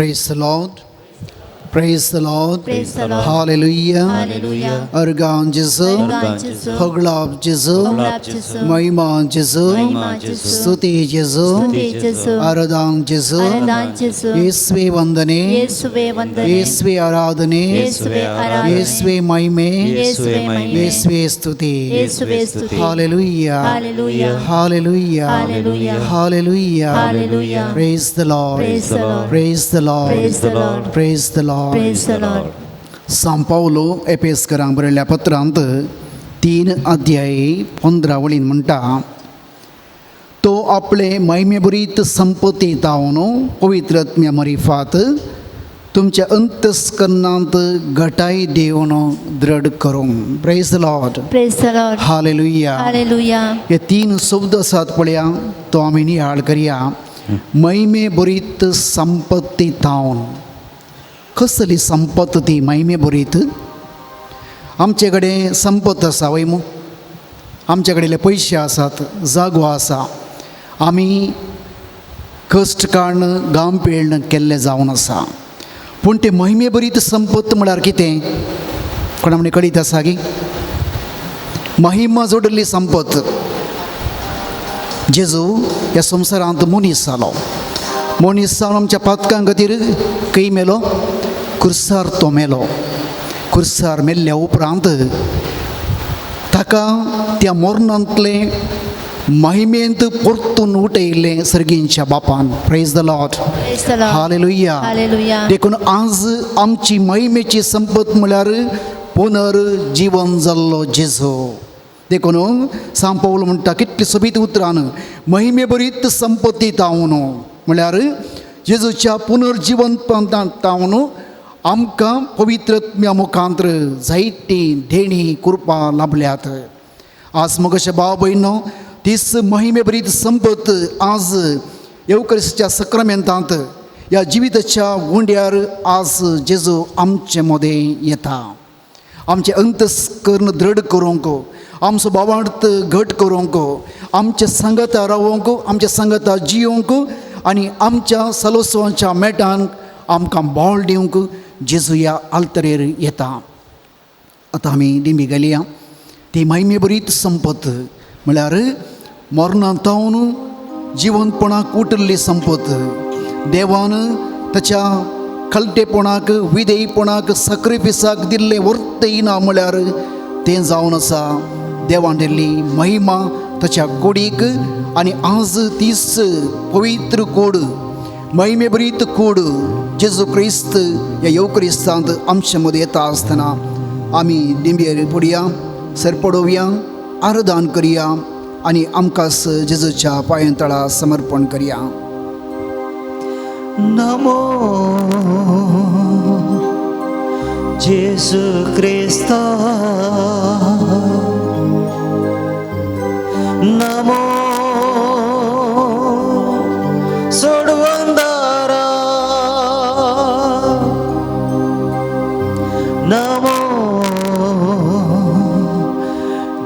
Praise the Lord. Praise the Lord. Praise the Lord. Hallelujah. Hallelujah. अर्गां जेजू, अर्गां जेजू, होगळाप जेजू, होगळाप जेजू, महिमा जेजू, महिमा जेजू, स्तुती जेजू, स्तुती जेजू, आराधन जेजू, आराधन जेजू, येसवे वंदने, येसुवे वंदने, येसवे आराधने, येसुवे आराधने, येसवे महिमे, येसुवे महिमे, येसवे स्तुती. येसुवे स्तुती. Hallelujah. Hallelujah. Hallelujah. Hallelujah. Hallelujah. Hallelujah. Praise the Lord. Praise the Lord. Praise the Lord. Praise the Lord. Praise the Lord. Praise the Lord. सांव पावलो एपेसकरांक बरयल्ल्या पत्रांत 3 अध्याय 15 वळीन म्हणटा, तो आपले महिमेभरीत संपत्ती तावन पवित्र आत्म्या मरिफात तुमच्या अंतस्करणांत घटाय दिवन दृढ करूं. Praise the Lord. Praise the Lord. Hallelujah. Hallelujah. हे 3 शब्द आसात पळया, तो आमी नियाळ करया. महिमे भरीत संपत्ती तावन, कसली संपत ती महिमे भरीत? आमचे कडेन संपत आसा वय मू, आमचे कडेन पयशे आसात, जागो आसा, आमी कश्ट काडून गांव पेळण केल्लें जावन आसा. पूण तें महिमे भरीत संपत म्हळ्यार कितें कोणा म्हणे कळीत आसा की? महिमा जोडिल्ली संपत. जेजू ह्या संवसारांत मनीस जालो, मनीस जावन आमच्या पातकां खातीर खंय मेलो? खुर्सार तो मेलो. खुर्सार मेल्ल्या उपरांत ताका त्या मरणांतलें महिमेंत परतून उठयलें सर्गींच्या बापान. Praise the Lord. Praise the Lord. Hallelujah. Hallelujah. देखून आज आमची महिमेची संपत म्हळ्यार पुनर्जीवन जाल्लो जेजू. देखून सांव पावल म्हणटा कितली सोबीत उतरान, महिमे भरीत संपत्ती तावन, म्हळ्यार जेजूच्या पुनर्जिवनपणांत तावन आमकां पवित्र आत्म्या मुखांत्र जायती देणी कृपा लाभल्यात. आज मगशे भाव भयणो, तीच महिमे भरीत संपत आज येवक्रिस्ताच्या सक्रामेंतांत ह्या जिविताच्या उंड्यार आज जेजू आमचे मदें येता. आमचें अंतस्कर्ण दृढ करूंक, आमचो भावार्थ घट करूंक, आमच्या सांगाता रावोंक, आमच्या सांगाता जियोंक आनी आमच्या सलोत्सवाच्या मेटान आमकां बळ दिवंक जेजू ह्या आल्तरेर येता. आतां आमी दिंबी घालया. ती महिमे भरीत संपत म्हळ्यार मरणांत जिवंतपणाक उठिल्ली संपत. देवान ताच्या खलटेपणाक, विधेयपणाक, सक्रिफिसाक दिल्लें वर्तय ना म्हळ्यार तें जावन आसा देवान दिल्ली महिमा ताच्या कुडीक. आनी आज तीच पवित्र कूड, महिमे भरीत कूड जेजू क्रिस्त ह्या येवक्रिस्तांत आमचे मदें येता आसतना आमी दिंबेर पडया, सरपडोवया, आरदान करया आनी आमकां जेजूच्या पांयांतळा समर्पण करया. नमो जेजू क्रिस्ता, नमो सोडवंदारा, नमो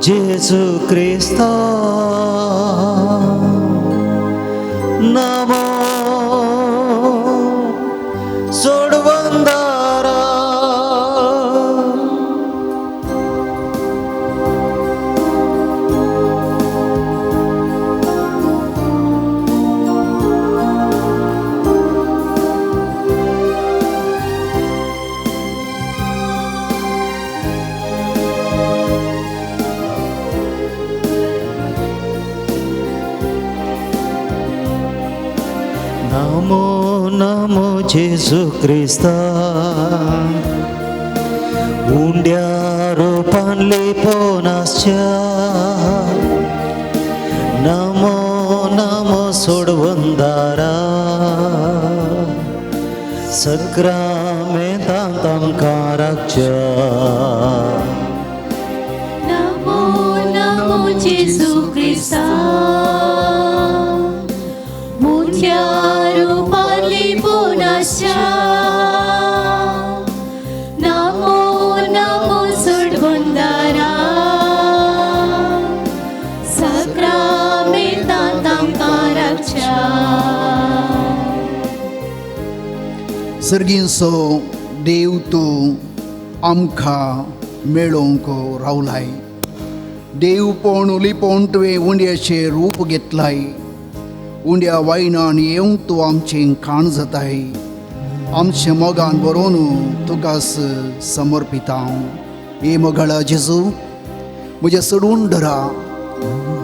जेजू क्रिस्ता, नमो सोडवंदारा. नमो नमो जेजू क्रिस्ता, उंड्या रोपानले पोनासच्या, नमो नमो सोडवंदारा, सक्रामेंतांत आमकां राखच्या. नमो नमो जेजू क्रिस्ता, मोठ्या रूपांतले पोनासच्या, नमो नमो सोडवंदारा, सक्रामेंतांत आमकां राखच्या. सर्गींचो देव तूं आमकां मेळोवंक रावलाय. देवपण लिपोवन तुवें उंड्याचें रूप घेतलाय. उंड्या वायनान येवंक तूं आमचें खाण जाताय. आमच्या मोगान बरोवन तुका समर्पिता. हे मोगाळा जेजू, म्हज्या सोडून धरा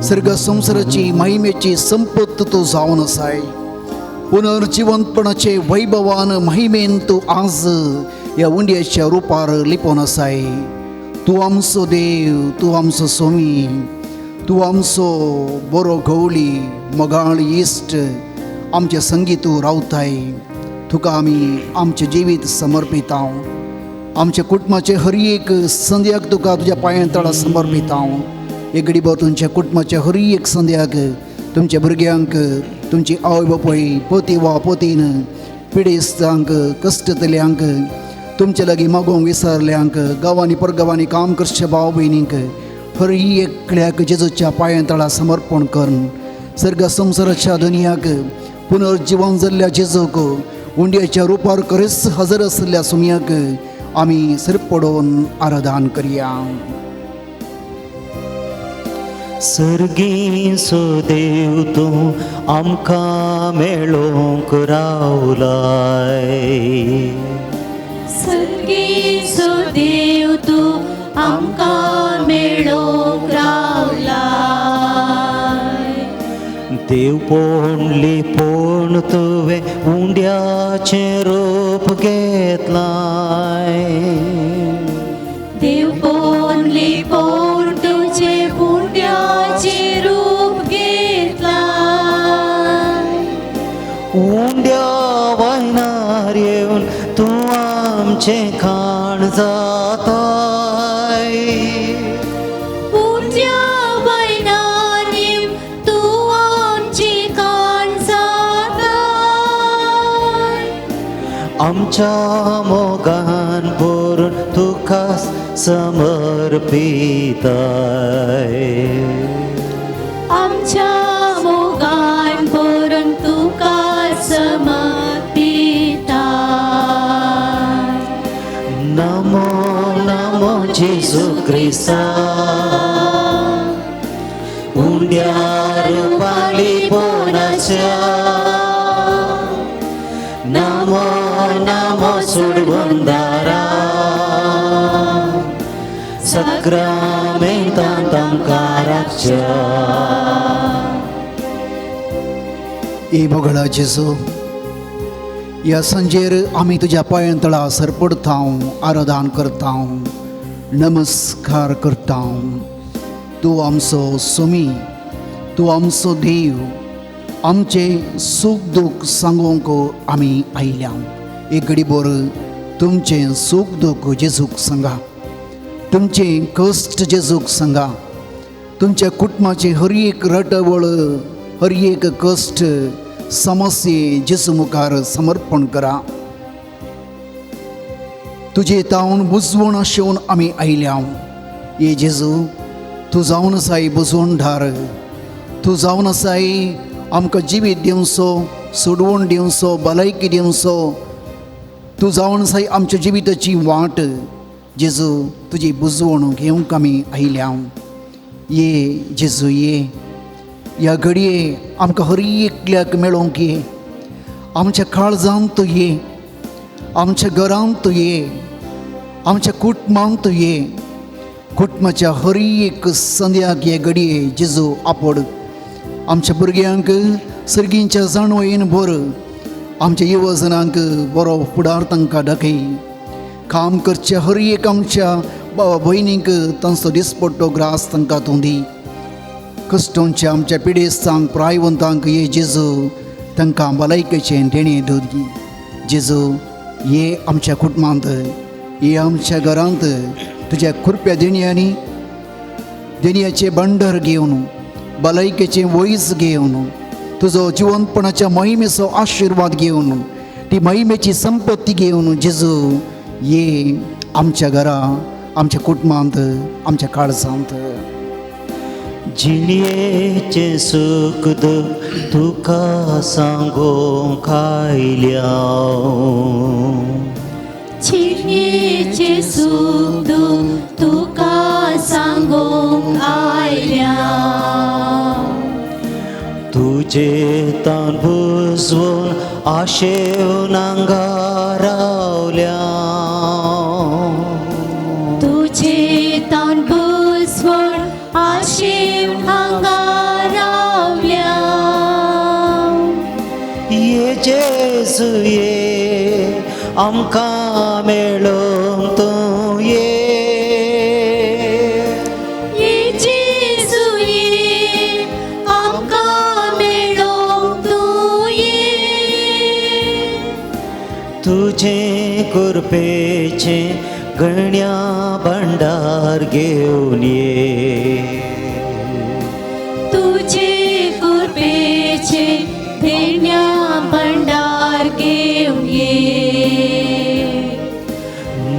सर्ग संवसाराची महिमेची संपत्त तूं जावन आसाय. पुनर्जिवंतपणाचे वैभवान महिमेन तूं आज ह्या उंड्याच्या रुपार लिपोवन आसाय. तूं आमचो देव, तूं आमचो स्वामी, तूं आमचो बरो गवळी, मोगाळ इश्ट. आमचे संगी तूं रावताय. तुका आमी आमचें जिवीत समर्पिता. आमच्या कुटुंबाचे हर एक संद्याक तुका तुज्या पांयां तळा समर्पिता. एक घडीभर तुमच्या कुटुंबाच्या हर एक संद्याक, तुमच्या भुरग्यांक, तुमची आवय बापूय, पती वा पतीन, पिडेस्तांक, कश्टतल्यांक, तुमचे लागीं मागोवंक विसरल्यांक, गांवांनी परगांवांनी काम करच्या भाव भयणींक, हर एकल्याक जेजूच्या पांयां तळा समर्पण करून सर्ग संवसाराच्या दुनियाक पुनर्जिवन जाल्ल्या जेजूक, उंड्याच्या रुपार खरेंच हजर आशिल्ल्या सुमयाक आमी सरपडोवन आराधन करया. सर्गींचो देव तूं आमकां मेळोवंक रावलाय. सर्गीचो देव तूं आमकां मेळोवंक रावलाय. देवपण लिपोवन तुवें उंड्याचें रूप घेतलाय. देवपण लिपोवन तुजें उंड्याचें रूप घेतलाय. उंड्या वायनार येवन तूं आमचें खाण जाताय. उंड्या वायनार येवन तूं आमचें खाण जाताय. आमच्या मोगान भरून तुका समर्पिताय. आमच्या मोगान भरून तुका समर्पिताय. नमो नमो जेजू क्रिस्ता, उंड्या रुपान लिपोवनाच्या. नमो नमो सोडवणदारा, सक्रामेंतांत आमकां राखच्या. ए मोगळा जेजू, ह्या सांजेर आमी तुज्या पांयां तळा सरपडता, आराधन करता, नमस्कार करता. तूं आमचो स्वामी, तूं आमचो देव. आमचें सूख दूख सांगूंक आमी आयल्या. एक घडीभर तुमचें सूख दूख जेजूक सांगा, तुमचें कश्ट जेजूक सांगा, तुमच्या कुटुंबाचें हर एक रटवळ, हर एक कश्ट, समस्ये जेजू मुखार समर्पण करा. तुजे तावन बुजवण आशेवन आमी आयल्या. ये जेजू, तूं जावन आसाय बुजवणदार. तूं जावन आसाय आमकां जिवीत दिवचो, सोडवण दिवचो, भलायकी दिवचो. तूं जावन आसाय आमच्या जिविताची वाट. जेजू, तुजी बुजवण घेवंक आमी आयल्या. ये जेजू ये, ह्या घडये आमकां हर एकल्याक मेळोवंक ये. आमच्या काळजांत तूं ये, आमच्या घरांत तूं ये, आमच्या कुटुंबांत तूं ये. कुटुंबाच्या हर एक संद्याक हे घडये जेजू आपोड. आमच्या भुरग्यांक सर्गींच्या जाणवयेन भर. आमच्या युवजनांक बरो फुडार तांकां दाखय. काम करच्या हर एक आमच्या भावा भयणींक तांचो दिसपट्टो ग्रास तांकां तूं दी. कश्टोंच्या आमच्या पिडेस्तांक, प्रायवंतांक ये जेजू तांकां भलायकेचें देणें दी. जेजू ये आमच्या कुटुंबांत, ये आमच्या घरांत. तुज्या कृप्या देणयांनी देणयाचें भांडार घेवन, भलायकेचें वैज घेवन, तुजो जिवंतपणाच्या महिमेचो आशिर्वाद घेवन, ती महिमेची संपत्ती घेवन जेजू ये आमच्या घरा, आमच्या कुटुंबांत, आमच्या काळजांत. जिणयेचें सूख दुख तुका सांगूंक आयल्या. जिणेचें सूख दुख तुका सांगूंक आयल्या. तुजे तान बुजवून आशेवन हांगा रावल्या. तुजे तान बुजवून आशेवन हांगा रावल्या. ये जेजू ये, आमकां मेळोंक तूं ये. ये जेजू ये, आमकां मेळोंक तूं ये. तुजें कृपेचें गण्या भंडार घेवन ये. तुजे कृपेचें देण्या भंडार घेवन ये.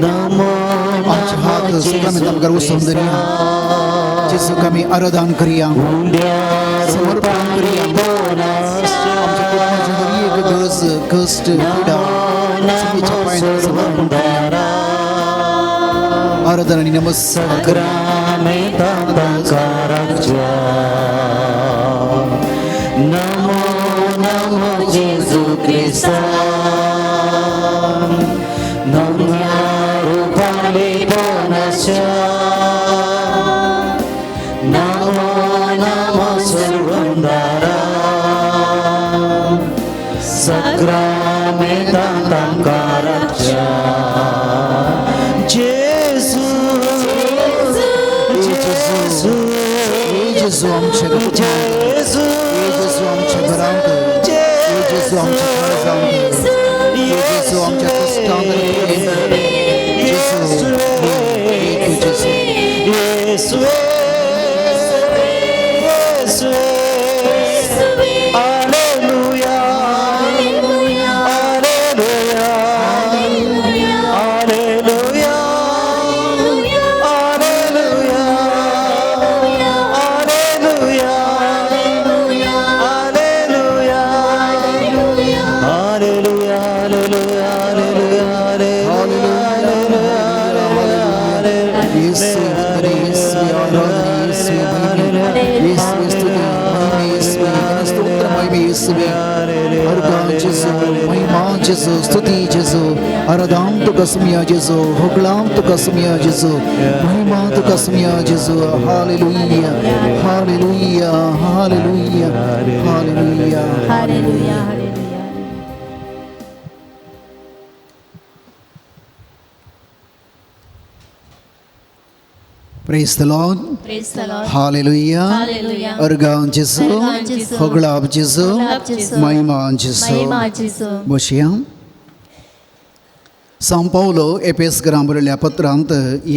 नमो आमचे हात सगळ्यांनी आमकां उसोवन धरया. जेजूक आमी आराधन करया, समर्पण करया. आमच्या कुटुंबाची दर एक गरज, कश्ट, पिडा सगळीच्या पांयांत समर्पण करया. आराधन आनी नमस्कार करया. नमो नमो जेजू क्रिस्ता, नम्या रुपाले बोनाच्या. नमो नमो सुरवंदारा, सक्रामेंतांकाराच्या. जेजू, जेजू, ये जेजू आमच्या कुटुंबात, जेजू, ये जेजू आमच्या घरांत, ये जेजू आमच्या काळजांत, ये जेजू आमच्या कश्टांत आनी पिडेंत. जेजू, ये तूं जेजू. येसुवे, येसुवे, hallelujah, hallelujah, hallelujah, hallelujah, hallelujah, hallelujah, hallelujah, hallelujah, hallelujah, hallelujah. येसुवे वंदने, येसुवे आराधने, येसुवे महिमे, येसुवे स्तुती, महिमे येसुवे, स्तोत्र महिमे येसुवे. अर्गां जेजू, महिमा जेजू, स्तुती जेजू, आराधन तुका सुमया जेजू, होगळाम तुका सुमया जेजू, महिमा तुका सुमया जेजू. Hallelujah, hallelujah, hallelujah, hallelujah. Hallelujah, hallelujah. Praise the Lord. Praise the Lord. Hallelujah. Hallelujah. अर्गां जेजू, अर्गां जेजू, होगळाप जेजू, होगळाप जेजू, महिमा जेजू. महिमा जेजू. बसया. सांव पावलो एपेसकरां बरयल्ल्या पत्रांत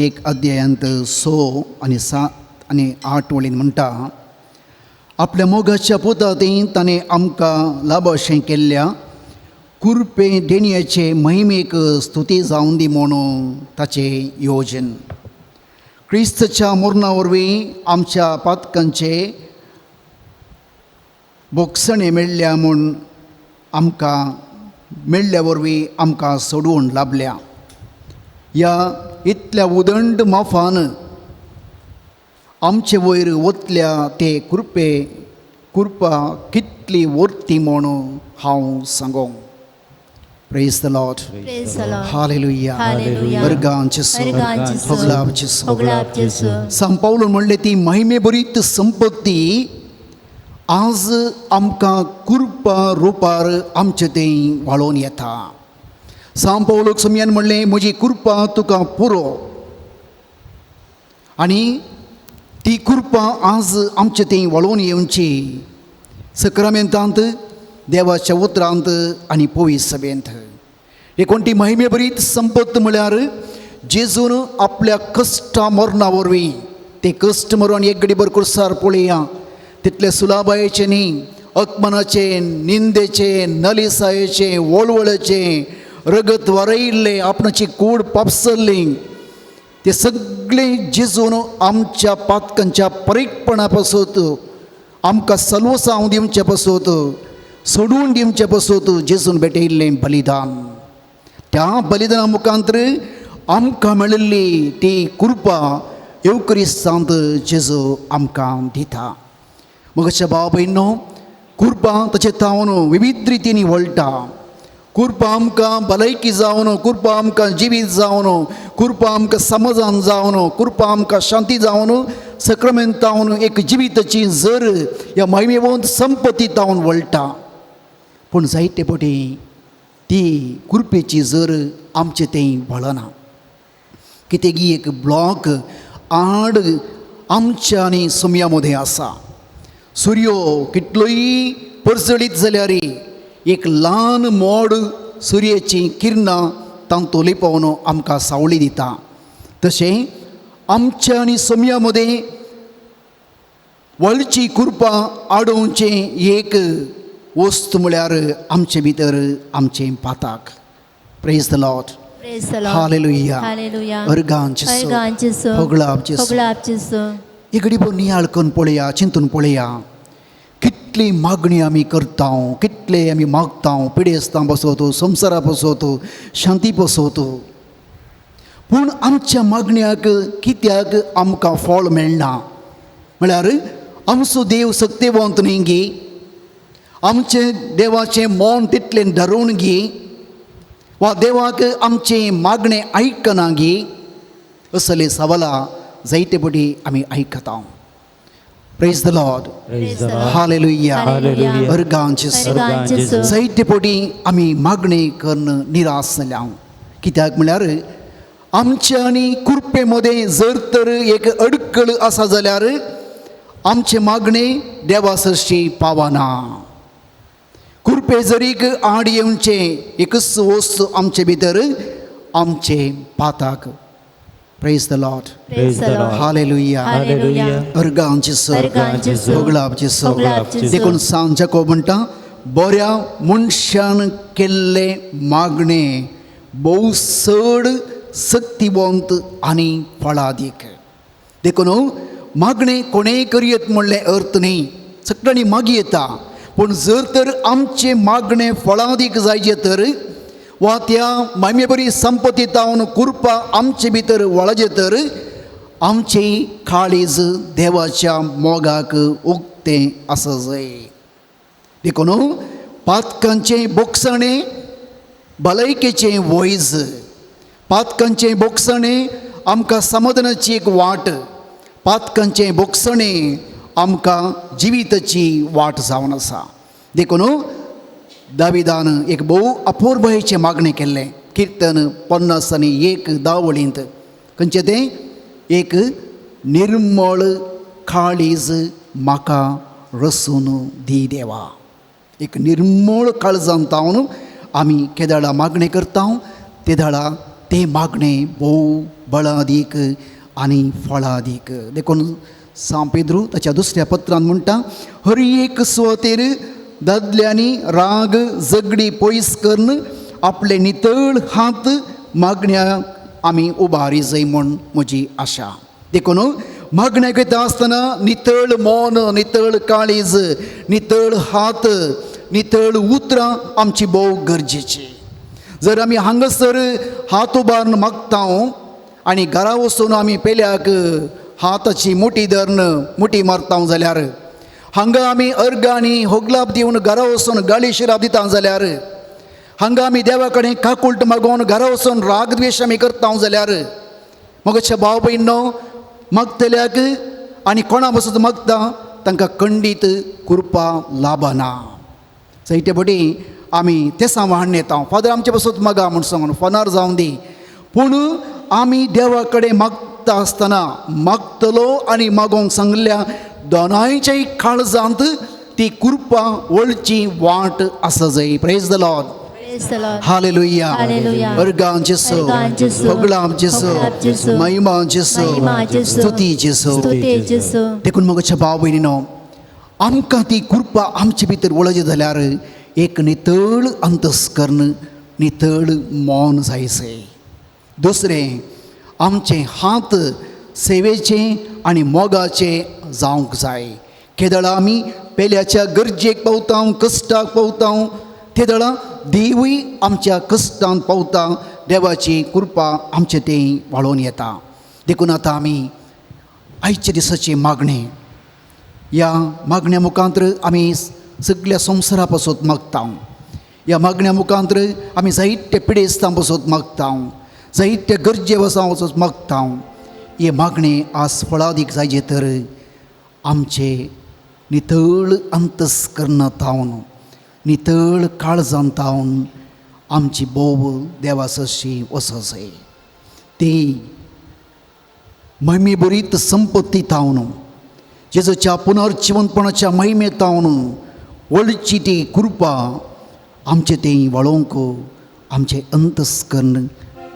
एक अध्यायांत 6 आनी 7 आनी 8 वळीन म्हणटा, आपल्या मोगाच्या पुताती ताणें आमकां लाबशें केल्ल्या कुरपे देणयाचे महिमेक स्तुती जावन दी म्हणून ताचें योजन. क्रिस्तच्या मरणा वरवीं आमच्या पातकांचे बोगसणे मेळ्ळ्या म्हूण आमकां मेळ्ळ्या वरवीं आमकां सोडवण लाभल्या. ह्या इतल्या उदंड माफान आमचे वयर वतल्या ते कृपे कृपा कितली वर्ती म्हणून हांव सांगो. Praise the Lord. Praise the Lord. Hallelujah. Hallelujah. अर्गां जेजू, अर्गां जेजू, होगळाप जेजू. होगळाप जेजू. सांव पावलून म्हणलें ती महिमे भरीत संपत्ती आज आमकां कृपा रुपार आमचे थंय व्हाळोवन येता. सांव पावलूक सोमयान म्हणलें, म्हजी कृपा तुका पुरो. आनी ती कृपा आज आमचे थंय व्हाळोवन येवची सक्रामेंतांत, देवाच्या उतरांत आनी पवित्र सभेंत. देखून ती महिमे भरीत संपत्त म्हळ्यार जेजून आपल्या कश्टा मरणा वरवीं, ते कश्ट मरण एक घडीभर कुर्सार पळया, तितले सुलाबायेचें न्ही, अपमानाचें, निंदेचें, नलिसायेचें, वळवळाचें रगत वारयिल्लें, आपणाची कूड पापसल्ली, ते सगळें जेजून आमच्या पातकांच्या परीकपणा पासत, आमकां सलवसांव दिवचे पासत, सोडून दिवचे पासत जेजून भेटयल्लें बलिदान. त्या बलिदाना मुखांतर आमकां मेळिल्ली ती कृपा येवक्रिस्तांत जेजू आमकां दिता. मगच्या भाव भयणो, कृपा ताचे तावन विविध रितींनी वळटा. कृपा आमकां भलायकी जावन, कृपा आमकां जिवीत जावन, कृपा आमकां समाधान जावन, कृपा आमकां शांती जावन, सक्रमेंतावन एक जिविताची जर ह्या महिमेवंत संपत्ती तावन वळटा. पूण जायते फावटी ती कृपेची जर आमचे थंय वळना. कितें एक ब्लॉक आड आमच्या आनी सुमया मदें आसा. सुर्यो कितलोय परजळीत जाल्यार एक ल्हान मोड सुर्येची किरणां तांतूं लिपोवन आमकां सावळी दिता. तशें आमच्या आनी सोम्या मदें वळची कृपा आडोवचें एक वस्त म्हळ्यार आमचे भितर आमचें पाताक. Praise the Lord. Praise the Lord. Hallelujah. Hallelujah. अर्गां जेजू. अर्गां जेजू. होगळाप जेजू. होगळाप जेजू. एक घडी नियाळ करून पळया, चिंतून पळया, कितली मागणी आमी करता, कितले आमी मागता, पिडेस्तां बसवतो, संवसारा बसवतो, शांती बसवतो, पूण आमच्या मागण्याक कित्याक आमकां फळ मेळना? म्हळ्यार आमचो देव सक्तेवंत न्ही गी? आमचें देवाचें मन तितलें धरून गी? वा देवाक आमचें मागणें आयकना गी? असले सवालां जायते फावटी आमी आयकता. Praise the Lord. Praise the Lord. Hallelujah. Hallelujah. अर्गां जेजू. अर्गां जेजू. जायते फावटी आमी मागणी करून निराश जाल्या. कित्याक म्हळ्यार आमच्या आनी कृपे मदें जर तर एक अडकळ आसा जाल्यार आमचें मागणें देवा सरशी पावना. कृपे जरीक आड येवचें एकच वस्त आमचे भितर, आमचें पाताक. Praise the Lord. Praise the Lord. Hallelujah. Hallelujah. अर्गां जेजू. अर्गां जेजू. होगळाप जेजू. होगळाप जेजू. देखून सांत जाकोब म्हणटा, बऱ्या मनशान केल्लें मागणें भोव चड सक्तिवंत आनी फळादीक. देखून मागणें कोणेय करयत म्हणलें अर्थ न्ही, सगळ्यांनी मागी येता, पूण जर तर आमचें मागणें फळादीक जायचें तर वा त्या मायमेबरी संपत्ती तावन कृपा आमचे भितर वळाचें तर आमचें काळीज देवाच्या मोगाक उक्तें आसा जाय. देखून पातकांचें बोगसणें भलायकेचें वैज, पातकांचें बोगसणें आमकां समाधानाची एक वाट, पातकांचें बोगसणें आमकां जिविताची वाट जावन आसा. देखून दाविदान एक भोव अपुरबायेचें मागणें केल्लें किर्तन 51 10 खंयचें तें? एक निर्मळ काळीज म्हाका रसून दी देवा. एक निर्मळ काळजान तावन आमी केदाळा मागणें करता, तेदाळा तें मागणें भोव बळादीक आनी फळादीक. देखून सांत पेद्रू ताच्या दुसऱ्या पत्रान म्हणटा, हर एक सुवातेर दादल्यांनी राग झगडी पयस करून आपले नितळ हात मागण्या आमी उबारी जाय म्हूण म्हजी आशा. देखून मागण्या घेता आसतना नितळ मन, नितळ काळीज, नितळ हात, नितळ उतरां आमची भोव गरजेची. जर आमी हांगासर हात उबारून मागता आनी घरा वचून आमी पेल्याक हाताची मुठी धरून मुठी मारता जाल्यार, हांगा आमी अर्गां आनी होगलाप दिवन घरा वचून गाळी शिराप दिता जाल्यार, हांगा आमी देवा कडेन काकुल्ट मागोवन घरा वचून राग द्वेश आमी करता जाल्यार, मगच्या भाव भयणो मागतल्याक आनी कोणा बसून मागता तांकां खंडीत कृपा लाभना. जायते फावटी आमी तेसां वाहन येता, फादर आमचे बसून मागा म्हूण सांगून फोनार जावन दी, पूण आमी देवा कडेन मागता आसतना मागतलो आनी मागोवंक सांगल्या दोनांयच्याय काळजांत ती कृपा वळची वाट आसा जाय. Praise the Lord. Praise the Lord. Hallelujah. Hallelujah. अर्गां जेजू. अर्गां जेजू. होगळाप जेजू. होगळाप जेजू. महिमा जेजू. महिमा जेजू. स्तुती जेजू. स्तुती जेजू. देखून मगच्या भाव भयणीनो, आमकां ती कृपा आमचे भितर वळची जाल्यार एक नितळ अंतस्कर्ण, नितळ मन जायचें. दुसरें, आमचे हात सेवेचे आनी मोगाचे जावंक जाय. केदळा आमी पेल्याच्या गरजेक पावता, कश्टाक पावता, तेदळा देवूय आमच्या कश्टान पावता. देवाची कृपा आमचे तें वाळोवन येता. देखून आतां आमी आयच्या दिसाची मागणें, ह्या मागण्या मुखांतर आमी सगल्या संवसारा पासत मागता. ह्या मागण्या मुखांतर आमी जायते पिडेस्तां पासत मागता, जायते गरजे वसां वचत मागता. हे मागणें आज फळादीक जायचे तर आमचे नितळ अंतस्कर्ण तावन, नितळ काळजान तावन आमची बोव देवासशी वचत जाय. ती महिमे बरीत संपत्ती तावन, जेजूच्या पुनर्जिवनपणाच्या महिमे तावन वळची ती कृपा आमचे तें वळोवंक आमचें अंतस्कर्ण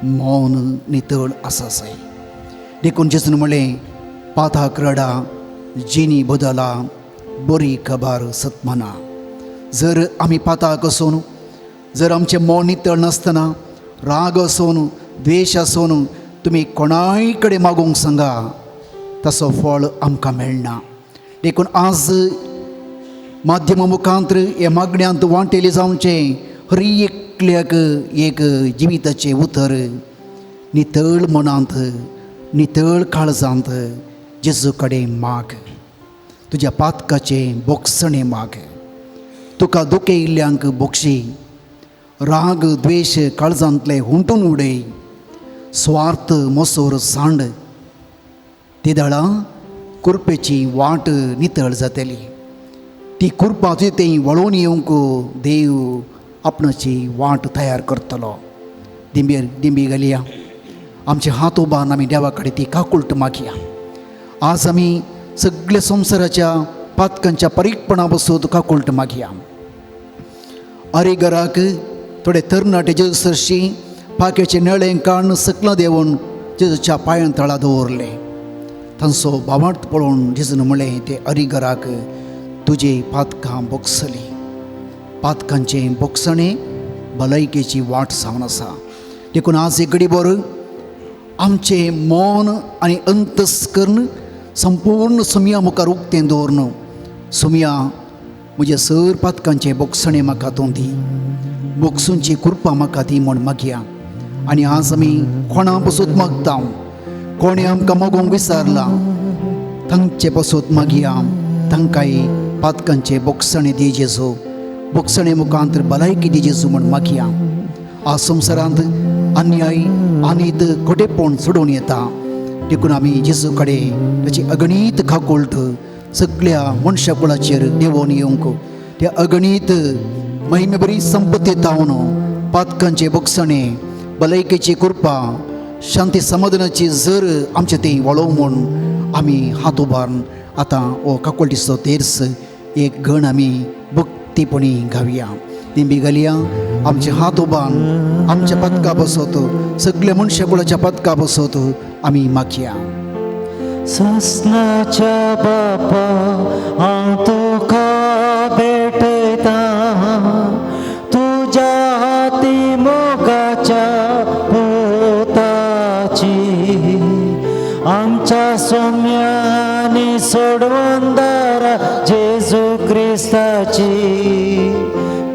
मौन नितळ आसा जाय. देखून जेजून म्हणलें, पाताक रडा, जिनी बदला, बरी खबर सतमना. जर आमी पाताक आसून, जर आमचें मौन नितळ नासतना, राग आसून, द्वेश आसून तुमी कोणाय कडेन मागूंक सांगा, तसो फळ आमकां मेळना. देखून आज माध्यमा मुखांतर ह्या मागण्यांत वांटेले जावचें हर एकल्याक एक जिविताचें उतर नितळ मनांत, नितळ काळजांत जेजू कडेन माग. तुज्या पातकाचें बोगसणें माग. तुका दुखयिल्ल्यांक बोगशी. राग द्वेश काळजांतले हुंटून उडय. स्वार्थ मोसोर सांड. ती दळां कुरपेची वाट नितळ जातली. ती कुरपा तुजें तें वळोवन येवंक देव आपणाची वाट तयार करतलो. दिंबेर दिंबी घालया, आमचे हात उबारून आमी देवा कडेन ती काकुळट मागया. आज आमी सगल्या संवसाराच्या पातकांच्या परीकपणा बसून काकुळट मागया. अरे घराक थोडे तरणाटे जेजू सरशी पाक्याचे नळे काडून सकला देंवून जेजूच्या पांयां तळा दवरले. तांचो भावार्थ पळोवन जेजून म्हणलें, ते अरी घराक तुजे पातकां बोगसली. पातकांचें बोगसणें भलायकेची वाट जावन आसा. देखून आज एक घडी बरो आमचें मन आनी अंतस्कर्ण संपूर्ण सुमया मुखार उक्तें दवरून, सुमया म्हज्या सर पातकांचें बोगसणें म्हाका तूं दी, बोगसूंची कृपा म्हाका दी म्हूण मागया. आनी आज आमी कोणा पसून मागता, कोणें आमकां मागूंक विसरलां तांचे पसून मागया. तांकांय पातकांचें बोगसणें दी जेजू, बोगसणे मुखांत भलायकी दी जेजू म्हूण मागया. आज संवसारांत अन्याय आनीत खोटेपण सोडून येता. देखून आमी जेजू कडेन ताची अगणीत काकुळट सगळ्या मनशा कुळाचेर देंवोवन येवंक, त्या अगणीत महिमे बरी संपत्ती तावन पातकांचे बोगसणे, भलायकेची कृपा, शांती समाधानाची जर आमचे तें वळोव म्हूण आमी हात उबारून आतां हो काकुळटीचो तेर्स एक गण आमी भक्तीपणी गावया. दिंबी घालया, आमचे हात उबारून आमच्या पदका बसत, सगल्या मनशा कुळाच्या पदका बसत आमी मागया. ससनाच्या बापा हांव तुका भेटयता, तुज्या हाती मोगाच्या पुताची, आमच्या सोम्यानी सोडवंदारा जेजू क्रिस्ताची,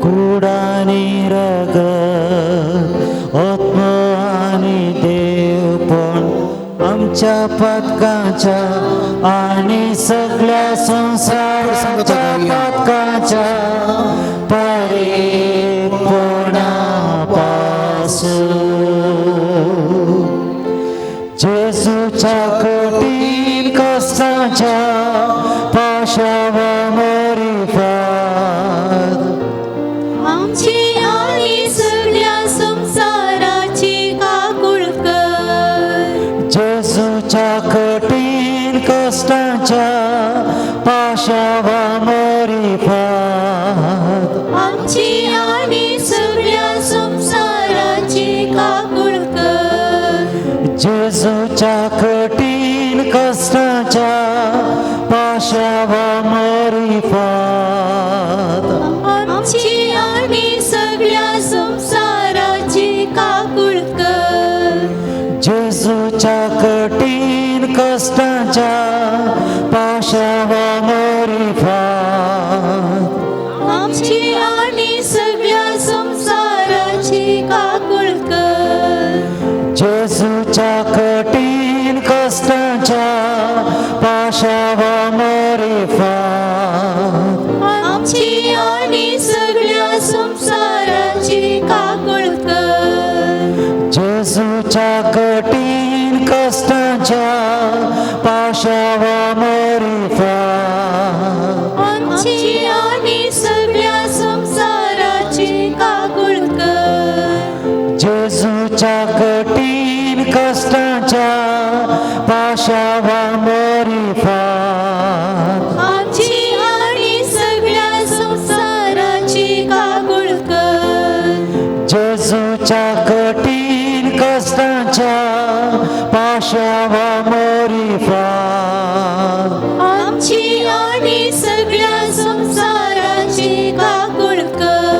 कुडानी रगत आत्मो आनी देवपण आमच्या पदकाच्या आनी सगळ्या संवसाराच्या पदकाच्या परिपूर्णा पासून. जेजूच्या कठीण कश्टाच्या पाशावा मोरिफात आमची आनी सगळ्या संवसाराची काकुळ कर. जेजूच्या कठीण कश्टाच्या पाशावा मोरिफात आमची आनी सगळ्या संवसाराची काकुळ कर. जेजूच्या कठीण कश्टाच्या पाशावा मोरिफात आमची आनी सगळ्या संवसाराची काकुळ कर. जेजूच्या कठीण कश्टांच्या पाशावा मोरिफात. आमची आनी सगळ्या संवसाराची काकूळ कर. जेजूच्या कठीण कश्टांच्या पाशावा मोरिफात. आमची आनी सगळ्या संवसाराची काकूळ कर. जेजूच्या कठीण कश्टांच्या पाशावा मोरिफात. आमची आनी सगळ्या संवसाराची काकूळ कर. जेजूच्या कठीण कश्टांच्या पाशावा मोरिफात. आमची आनी सगळ्या संवसाराची काकूळ कर. जेजूच्या कठीण कश्टांच्या पाशावा मोरिफात. आमची आनी सगळ्या संवसाराची काकूळ कर.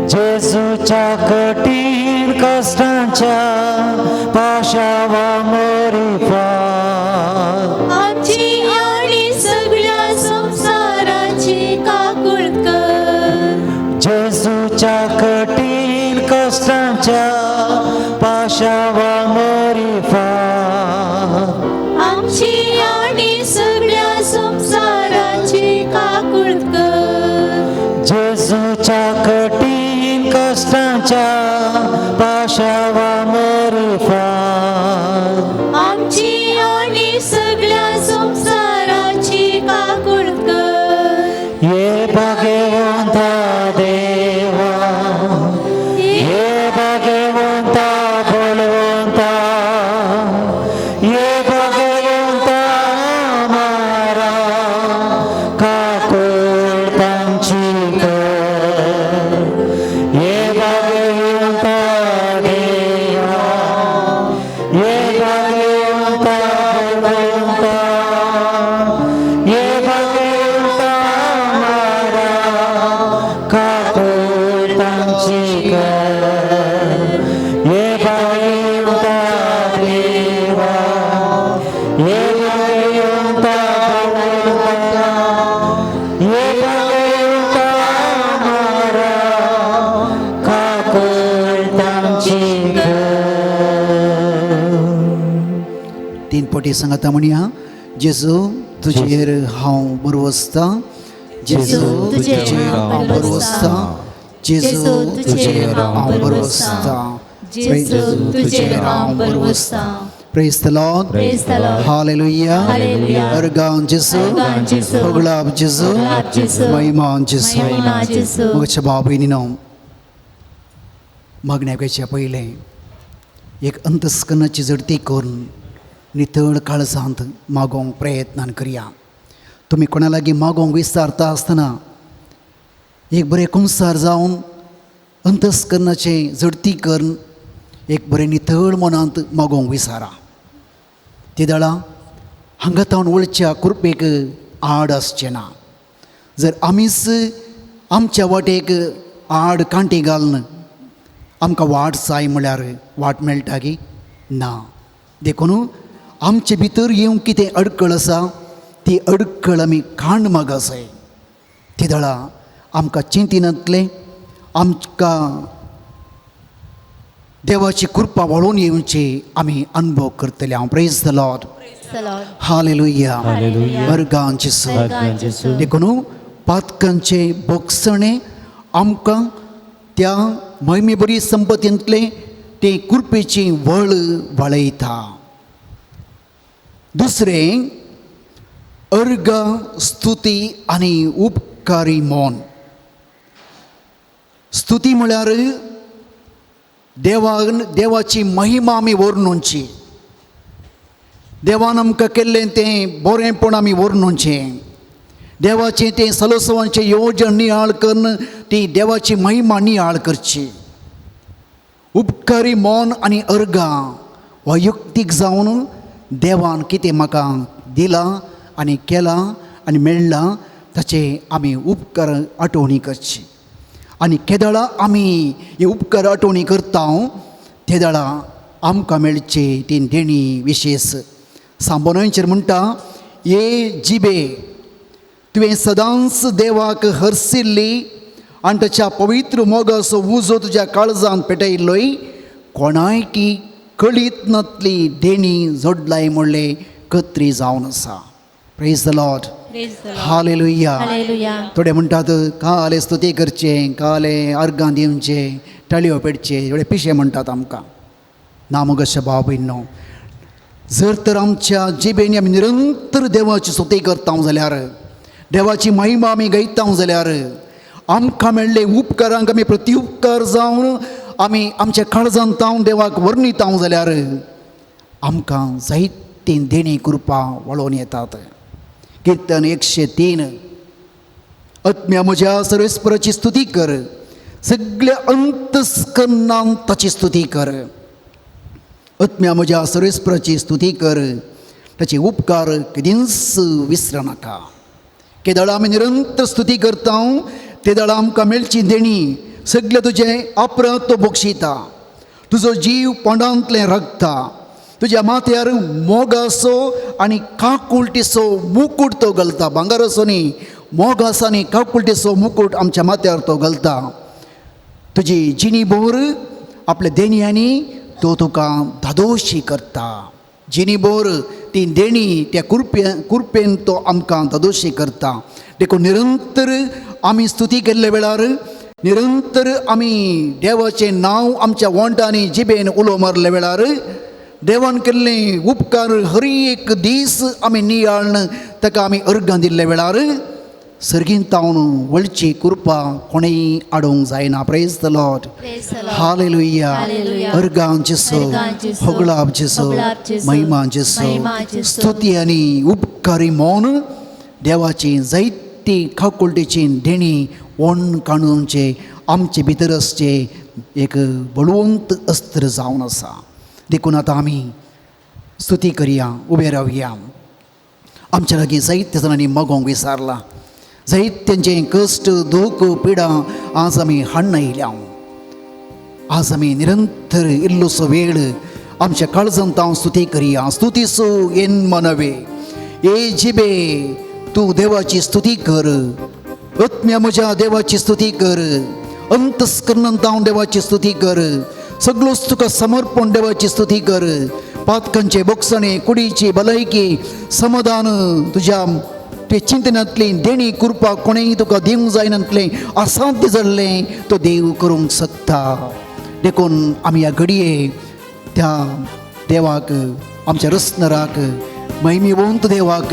जेजूच्या कठीण कश्टांच्या पाशावा मोरिफात. आमची आनी सगळ्या संवसाराची काकूळ कर. जेजूच्या कठीण कश्टांच्या पाशावा मोरिफात. आमची आनी सगळ्या संवसाराची काकूळ कर. जेजूच्या कठीण कश्टांच्या पाशावा मोरिफात. आमची आनी सगळ्या संवसाराची काकूळ कर. ये भाग्यवंता देवा, ये भाग्यवंता बळवंता, ये भाग्यवंता मारा काकूळ तांची कर. ये भाग्यवंता देवा, ये भाग्यवंता बळवंता, ये भाग्यवंता मारा काकूळ तांची कर. ये भाग्यवंता देवा, ये भाग्यवंता बळवंता, ये भाग्यवंता मारा काकूळ तांची कर. तीन पटी सांगाता म्हणया, जेजू तुजेर हांव बरवसता, जेजू तुजेर हांव बरवसता, जेजू तुजेर हांव बरवसता, जेजू तुजेर हांव बरवसता. Praise the Lord. Praise the Lord. Hallelujah. Hallelujah. अर्गां जेजू, अर्गां जेजू. होगळाप जेजू, होगळाप जेजू. महिमा जेजू. महिमा जेजू. मोगाच्या भाव भयणीनो, मागण्या घेवच्या पयलें एक अंतस्करणाची जडती करून नितळ काळजांत मागोवंक प्रयत्नान करया. तुमी कोणा लागीं मागोवंक विचारता आसतना एक बरें कुमसार जावन अंतस्करणाचें जडती करून एक बरें नितळ मनांत मागोवंक विचारा. ती दळां हांगा तावन वळच्या कृपेक आड आसचें ना. जर आमीच आमच्या वाटेक आड कांटी घालून आमकां वाट जाय म्हळ्यार वाट मेळटा की ना. देखून आमचे भितर येवंक कितें अडकळ आसा ती अडकळ आमी खांड मागासय. ती दळां आमकां चिंतिनातलें आमकां देवाची कृपा वळोवन येवची आमी अनुभव करतले. हांव praise the Lord. Hallelujah. अर्गां जेजू. देखून पातकांचे भोगसणे आमकां त्या महिमे बरी संपतींतले ते कृपेची वळ वळयता. दुसरें अर्गां स्तुती आनी उपकारी मन. स्तुती म्हळ्यार देवान देवाची महिमा आमी वर्णुची, देवान आमकां केल्लें तें बरेंपण आमी वर्णुचें, देवाचें तें सलोसवांचें येवजण नियाळ करून ती देवाची महिमा नियाळ करची. उपकारी मन आनी अर्गां वैयक्तीक जावन देवान कितें म्हाका दिलां आनी केलां आनी मेळ्ळां ताचे आमी उपकार आठवणी करची. आनी केदळा आमी हे उपकार आठवणी करता तेदळा आमकां मेळची ती देणी विशेश. सांबोनांचेर म्हणटा, ये जिबे तुवें सदांच देवाक हरसिल्ली आनी ताच्या पवित्र मोगाचो उजो तुज्या काळजान पेटयल्लोय, कोणायकी कळीत नातली देणी जोडलाय म्हणलें कत्री जावन आसा. Praise the Lord. Hallelujah. थोडे म्हणटात काले स्तुती करचें, काले अर्गां दिवचें, टाळयो पेटचे, थोडे पिशे म्हणटात आमकां. ना मगो भाव भयणो, जर तर आमच्या जिबेनी आमी निरंतर देवाची स्तुती करता जाल्यार, देवाची महिमा आमी गायता जाल्यार, आमकां मेळ्ळे उपकारांक आमी प्रतिउपकार जावन आमी आमच्या काळजान तावन देवाक वर्णिता जाल्यार आमकां जायतीं देणी कृपा वळोवन येतात. कीर्तन 103, आत्म्या म्हज्या सर्वेस्पराची स्तुती कर, सगळ्या अंतस्करणान ताची स्तुती कर. आत्म्या म्हज्या सर्वेस्पराची स्तुती कर, ताचे उपकार केदींच विसरनाका. केदळा आमी निरंतर स्तुती करता ते दळा आमकां मेळची देणी सगळें तुजें अपराध तो बक्षिता, तुजो जीव पोंडांतलें रगता, तुज्या माथ्यार मोगासो आनी काकुळटीचो मुकूट तो घालता. भांगराचो न्ही, मोगासो आनी काकुळटीचो मुकूट आमच्या माथ्यार तो घालता. तुजी जिणी बोर आपल्या देणयांनी तो तुका धादोशी करता. जिणी बोर ती देणी त्या कुरपेन तो आमकां धादोशी करता. देखून निरंतर आमी स्तुती केल्ले वेळार, निरंतर आमी देवाचें नांव आमच्या वोंटांनी जिबेन उलो मारले वेळार, देवान केल्ले उपकार हर एक दीस आमी नियाळन ताका आमी अर्गां दिल्ले वेळार सर्गीन तावन वळची कृपा कोणेय आडोवंक जायना. Praise the Lord. Hallelujah. अर्गां जेसो, होगळाप जेसो, महिमा जेसो, स्तुती आनी उपकारी मौन देवाची जायती काकुळटेची देणी ओण काणूनचे आमचे भितर आसचे एक बळवंत अस्त्र जावन आसा. देखून आतां आमी स्तुती करया, उबे रावया. आमच्या लागीं जायते जाणांनी मागोवंक विसारलां, जायत्यांचें कश्ट दूख पिडा आज आमी हाडून आयल्या. आज आमी निरंतर इल्लोसो वेळ आमच्या काळजांत हांव स्तुती करया. स्तुतीसो येन मनवे, ए जिबे तूं देवाची स्तुती कर, आत्म्या म्हज्या देवाची स्तुती कर, अंतस्करणांत हांव देवाची स्तुती कर, सगळोच तुका समर्पण देवाची स्तुती कर. पातकांचे बोगसणे, कुडीची भलायकी, समाधान, तुज्या ते चिंतनांतली देणी कृपा कोणेय तुका दिवंक जायनातलें असाध्य जाल्लें तो देव करूंक शकता. देखून आमी ह्या घडये त्या देवाक, आमच्या रसनराक, महिमेवंत देवाक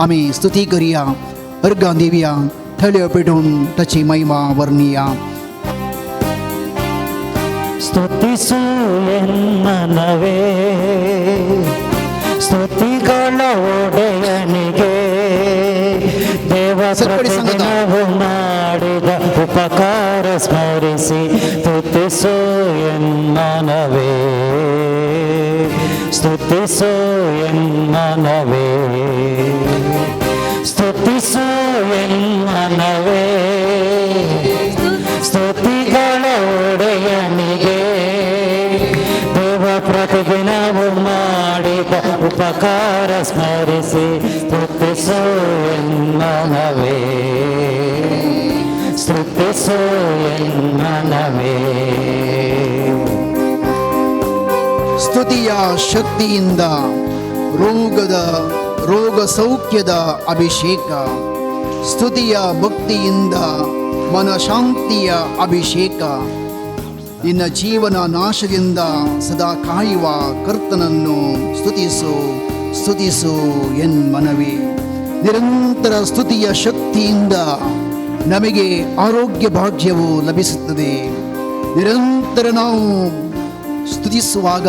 आमी स्तुती करया, अर्गां दिवया, थळयो पेटोवन ताची महिमा वर्णिया. ಸ್ತುತಿಸು ಎನ್ನನವೇ, ಸ್ತುತಿಗಳ ಒಡೆಯನಿಗೆ, ದೇವ ಪ್ರತಿದಿನವೂ ಮಾಡಿದ ಉಪಕಾರ ಸ್ಮರಿಸಿ ಸ್ತುತಿಸು ಎನ್ನನವೇ, ಸ್ತುತಿಸು ಎನ್ನನವೇ, ಸ್ತುತಿಸು ಎನ್ನನವೇ, ಸ್ತುತಿಗಳ ಒಡೆಯನಿಗೆ, ದೇವ ಪ್ರತಿದಿನವೂ ಮಾಡಿದ ಉಪಕಾರ ಸ್ಮರಿಸಿ ಸ್ತುತಿಸು ಎನ್ನನವೇ, ಸ್ತುತಿಸು ಎನ್ನನವೇ. ಸ್ತುತಿಯ ಶಕ್ತಿಯಿಂದ ರೋಗ ಸೌಖ್ಯದ ಅಭಿಷೇಕ, ಸ್ತುತಿಯ ಭಕ್ತಿಯಿಂದ ಮನಶಾಂತಿಯ ಅಭಿಷೇಕ, ನಿನ್ನ ಜೀವನ ನಾಶದಿಂದ ಸದಾ ಕಾಯುವ ಕರ್ತನನ್ನು ಸ್ತುತಿಸು, ಸ್ತುತಿಸು ಎನ್ ಮನವಿ. ನಿರಂತರ ಸ್ತುತಿಯ ಶಕ್ತಿಯಿಂದ ನಮಗೆ ಆರೋಗ್ಯ ಭಾಗ್ಯವು ಲಭಿಸುತ್ತದೆ. ನಿರಂತರ ನಾವು ಸ್ತುತಿಸುವಾಗ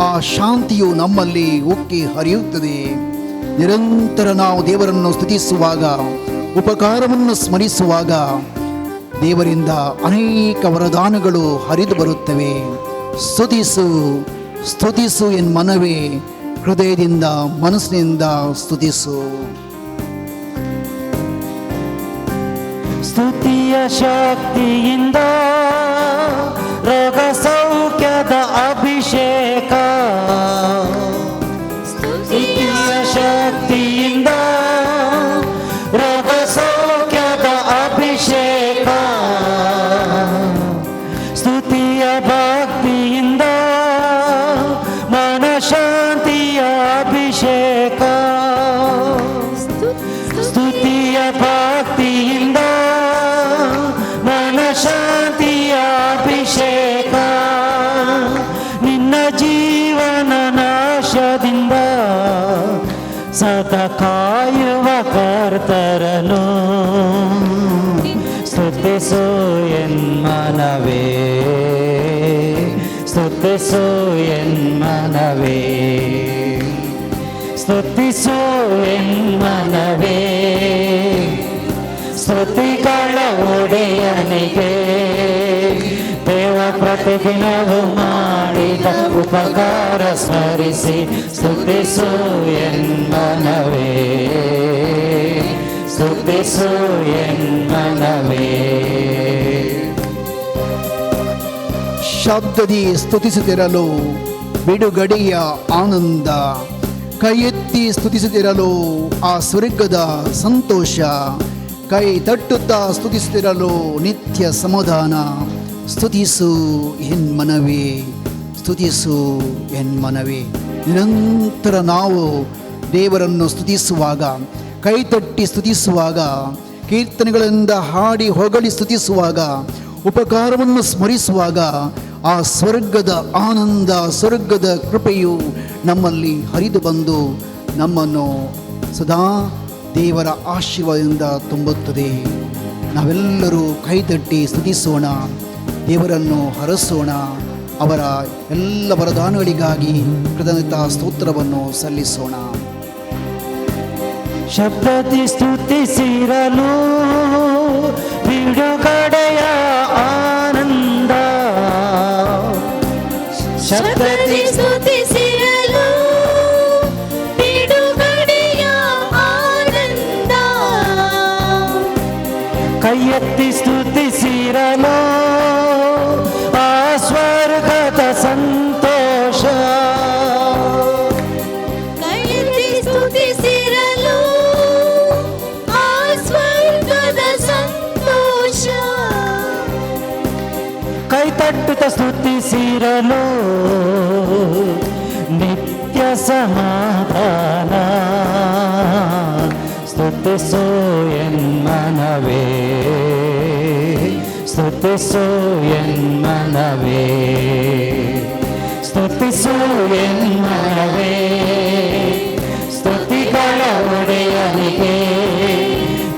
ಆ ಶಾಂತಿಯು ನಮ್ಮಲ್ಲಿ ಉಕ್ಕಿ ಹರಿಯುತ್ತದೆ. ನಿರಂತರ ನಾವು ದೇವರನ್ನು ಸ್ತುತಿಸುವಾಗ, ಉಪಕಾರವನ್ನು ಸ್ಮರಿಸುವಾಗ ದೇವರಿಂದ ಅನೇಕ ವರದಾನಗಳು ಹರಿದು ಬರುತ್ತವೆ. ಸ್ತುತಿಸು, ಸ್ತುತಿಸು ಎನ್ ಮನವೇ, ಹೃದಯದಿಂದ ಮನಸ್ಸಿನಿಂದ ಸ್ತುತಿಸು. ಸ್ತುತಿಯ ಶಕ್ತಿಯಿಂದ ರೋಗ ಸೌಖ್ಯದ ಅಭಿಷೇಕ, ಸ್ತುತಿಯ ಶಕ್ತಿಯಿಂದ ರೋಗ ಸೌಖ್ಯದ ಅಭಿಷೇಕ, ಸ್ತುತಿಯ ಭಕ್ತಿಯಿಂದ ಮನಶಾಂತಿಯ ಅಭಿಷೇಕ, ಸ್ತುತಿಯ ಭಕ್ತಿಯಿಂದ ಮನಶಾಂತಿಯ ಅಭಿಷೇಕ, ನಿನ್ನ ಜೀವನ ನಾಶದಿಂದ ಸದಾ ಕಾಯುವ ಕರ್ತರನು ಸ್ತುತಿಸು ಎನ್ಮನವೇ, ಸ್ತುತಿಸು ಎನ್ಮನವೇ, ಸ್ತುತಿಸು ಎನ್ಮನವೇ, ಸ್ತುತಿಗಳ ಒಡೆಯನಿಗೆ ದೇವ ಪ್ರತಿದಿನವೂ ಮಾಡಿದ ಉಪಕಾರ ಸ್ಮರಿಸಿ ಸ್ತುತಿಸು ಎನ್ಮನವೇ, ಸ್ತುತಿಸು ಎನ್ಮನವೇ. ಶಬ್ದದಿ ಸ್ತುತಿಸುತ್ತಿರಲು ಬಿಡುಗಡೆಯ ಆನಂದ, ಕೈ ಎತ್ತಿ ಸ್ತುತಿಸುತ್ತಿರಲು ಆ ಸ್ವರ್ಗದ ಸಂತೋಷ, ಕೈ ತಟ್ಟುತ್ತಾ ಸ್ತುತಿಸುತ್ತಿರಲು ನಿತ್ಯ ಸಮಾಧಾನ. ಸ್ತುತಿಸು ಎನ್ಮನವೇ, ಸ್ತುತಿಸು ಎನ್ಮನವೇ. ನಿರಂತರ ನಾವು ದೇವರನ್ನು ಸ್ತುತಿಸುವಾಗ, ಕೈ ತಟ್ಟಿ ಸ್ತುತಿಸುವಾಗ, ಕೀರ್ತನೆಗಳಿಂದ ಹಾಡಿ ಹೊಗಳಿ ಸ್ತುತಿಸುವಾಗ, ಉಪಕಾರವನ್ನು ಸ್ಮರಿಸುವಾಗ ಆ ಸ್ವರ್ಗದ ಆನಂದ, ಸ್ವರ್ಗದ ಕೃಪೆಯು ನಮ್ಮಲ್ಲಿ ಹರಿದು ಬಂದು ನಮ್ಮನ್ನು ಸದಾ ದೇವರ ಆಶೀರ್ವಾದದಿಂದ ತುಂಬುತ್ತದೆ. ನಾವೆಲ್ಲರೂ ಕೈತಟ್ಟಿ ಸ್ತುತಿಸೋಣ, ದೇವರನ್ನು ಹರಸೋಣ, ಅವರ ಎಲ್ಲ ವರದಾನಗಳಿಗಾಗಿ ಕೃತಜ್ಞತಾ ಸ್ತೋತ್ರವನ್ನು ಸಲ್ಲಿಸೋಣ. ಶಬ್ದದಿ ಸ್ತುತಿಸಿರಲು ಬಿಡುಗಡೆಯ ಆನಂದ, ಶಬ್ದದಿ ಸ್ತುತಿಸಿರಲು ಬಿಡುಗಡೆಯ ಆನಂದ, ಕೈಯೆತ್ತಿ ಸ್ತುತಿಸಿರಲು ಆ ಸ್ವರ್ಗದ ಸಂತೋಷ, ಕೈಯೆತ್ತಿ ಸ್ತುತಿಸಿರಲು ಆ ಸ್ವರ್ಗದ ಸಂತೋಷ, ಕೈ ತಟ್ಟುತ್ತ ಸ್ತುತಿಸಿರಲು ನಿತ್ಯ ಸಮಾಧಾನ. ಸ್ತುತಿಸು ಎನ್ಮನವೇ, ಸ್ತುತಿಸು ಎನ್ಮನವೇ, ಸ್ತುತಿಸು ಎನ್ಮನವೇ, ಸ್ತುತಿಗಳ ಒಡೆಯನಿಗೆ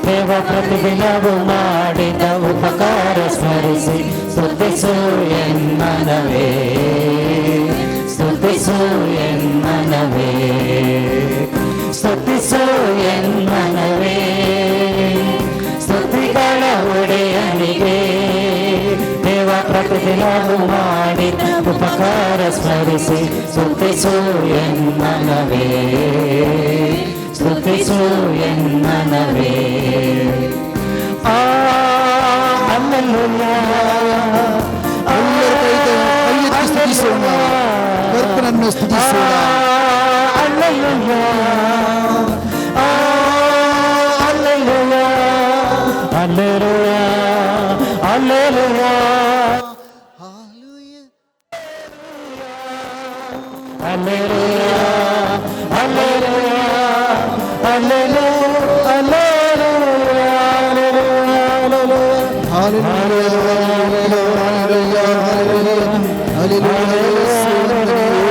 ದೇವ ಪ್ರತಿದಿನವೂ ಮಾಡಿದ ಉಪಕಾರ ಸ್ಮರಿಸಿ ಸ್ತುತಿಸು ಎನ್ಮನವೇ, ಸ್ತುತಿಸು ಎನ್ಮನವೇ, ಸ್ತುತಿಸು ಎನ್ಮನವೇ, ಸ್ತುತಿಗಳ ಒಡೆಯನಿಗೆ ದೇವ ಪ್ರತಿದಿನವೂ ಮಾಡಿದ ಉಪಕಾರ ಸ್ಮರಿಸಿ ಸ್ತುತಿಸು ಎನ್ಮನವೇ, ಸ್ತುತಿಸು ಎನ್ಮನವೇ. ಆ ಅಲ್ಲೆಲೂಯಾ. ಎಲ್ಲರೂ ಕೈ ಕೈ ಎತ್ತಿ ಸ್ತುತಿಸೋಣ, ಕರ್ತನನ್ನು ಸ್ತುತಿಸೋಣ. Alleluia, alleluia, alleluia, alleluia, alleluia, alleluia, alleluia, alleluia, hallelujah, hallelujah,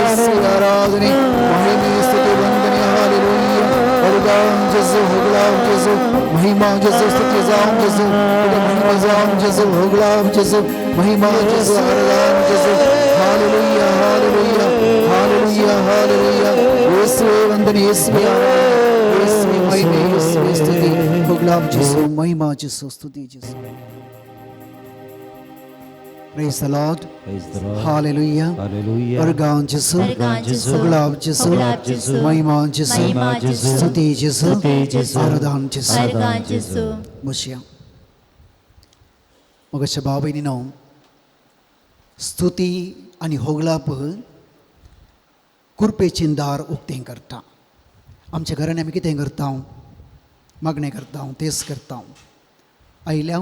ಯೇಸುವೆ ಆರಾಧನೆ, ಮಹಿಮೆ, ಸ್ತುತಿ, ವಂದನೆ. ಹಾಲೆಲೂಯಾ. ಹೊಗಳಾಂ ಜೇಸು, ಹೊಗಳಾಂ ಜೇಸು, ಮಹಿಮಾ ಜೇಸು, ಸ್ತುತಿ ಜಾಂ ಜೇಸು, ಮಹಿಮಾ ಜಾಂ ಜೇಸು, ಹೊಗಳಾಂ ಜೇಸು, ಮಹಿಮಾ ಜೇಸು, ಆರಾಧನೆ ಜೇಸು. Hallelujah, hallelujah, hallelujah, hallelujah. ಯೇಸುವೆ ವಂದನೆ, ಯೇಸುವೆ ಆರಾಧನೆ, ಯೇಸುವೆ ಮಹಿಮೆ, ಯೇಸುವೆ ಸ್ತುತಿ, ಹೊಗಳಾಂ ಜೇಸು, ಮಹಿಮಾ ಜೇಸು, ಸ್ತುತಿ ಜೇಸು. Praise the Lord. Praise the Lord. Hallelujah. Hallelujah. ಹೊರಗಾಂ ಜೇಸು, ಹೊರಗಾಂ ಜೇಸು, ಹೊಗಳಾಂ ಜೇಸು, ಹೊಗಳಾಂ ಜೇಸು, ಮಹಿಮಾ ಜೇಸು, ಮಹಿಮಾ ಜೇಸು, ಸ್ತುತಿ ಜೇಸು, ಸ್ತುತಿ ಜೇಸು, ಆರಾಧನೆ ಜೇಸು. ಆರಾಧನೆ ಜೇಸು. ಮುಷಿಯ ಮಗಶ ಬಾಬೈನಿನೋ, स्तुती आनी होगळाप कुरपेचें दार उक्तें करता. आमच्या घरांनी आमी कितें करता? मागणें करता, तेस करता. आयल्या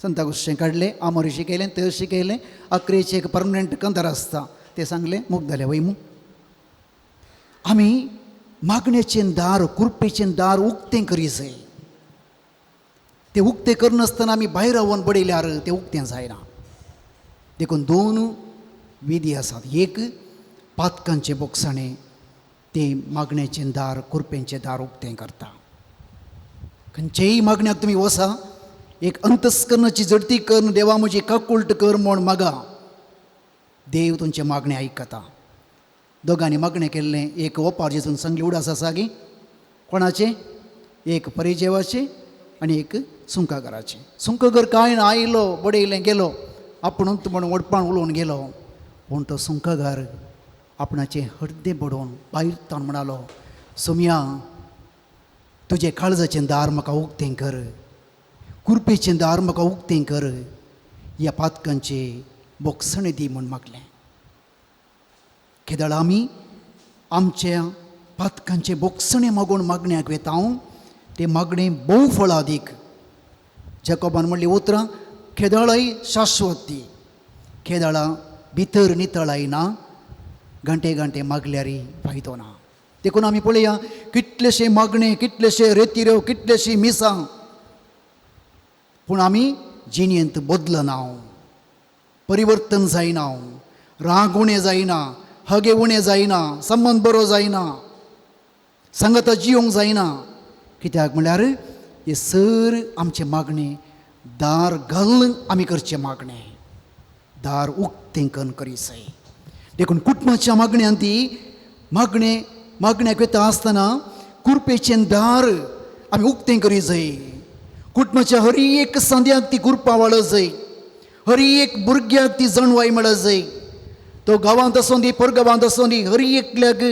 संता गुस्सें काडलें, आमोरी शिकयलें, तें शिकयलें, अकरेचें एक परमनंट कंदर आसता तें सांगलें, मुग जालें वय मू. आमी मागणेचें दार, कुरपेचें दार उक्तें करी जाय. तें उक्तें करनासतना आमी भायर रावन बडयल्यार तें उक्तें जायना. देखून दोन विधी आसात. एक पातकांचें बोगसाणें, तें मागण्याचें दार, कुरपेंचें दार उक्तें करता. खंयचेय मागण्याक तुमी वसा, एक अंतस्करणाची जडती कर, देवा म्हजी काकुल्ट कर म्हूण मागा, देव तुमचें मागणें आयकता. दोगांनी मागणें केल्लें, एक ओपार जेजून सांगली उडास आसा गी कोणाचें, एक परिजेवाचें आनी एक सुंकाघराचें. सुंकाघर कांय ना, आयलो बडयलें गेलो, आपूण म्हण वडपाण उलोवन गेलो. पूण तो सुंकाघर आपणाचें हड्डें बडोवन भायर ताण म्हणालो, सोमया तुजें काळजाचें दार म्हाका उक्तें कर, कुरपेचें दार म्हाका उक्तें कर, ह्या पातकांचें बोगसणें दी म्हूण मागलें. केदळ आमी आमच्या पातकांचें बोगसणें मागून मागण्याक वेता, तें मागणें भोव फळादीक. जेकोबान म्हणलीं उतरां खेदळय शाश्वत ती, खेदळां भितर नितळाय ना, घांटे घांटे मागल्यार फायदो ना. देखून आमी पळया कितलेशे मागणे, कितलेशे रेतिऱ्यो, कितलेशी मिसां, पूण आमी जिणेंत बदलना, परिवर्तन जायना, राग उणें जायना, हगे उणें जायना, संबंद बरो जायना, सांगाता जियोंक जायना. कित्याक म्हणल्यार हे सर आमचें मागणें दार घालून आमी करचें मागणें, दार उक्तें करून करी जाय. देखून कुटुंबाच्या मागण्यान ती मागणें मागण्याक वता आसतना कुरपेचें दार आमी उक्तें करी जाय. कुटुंबाच्या हर एक सांद्याक ती कुरपा वाळत जाय, हर एक भुरग्याक ती जाणवाय मेळत जाय. तो गांवांत आसूं दी, परगांवांत आसूं दी, हर एकल्याक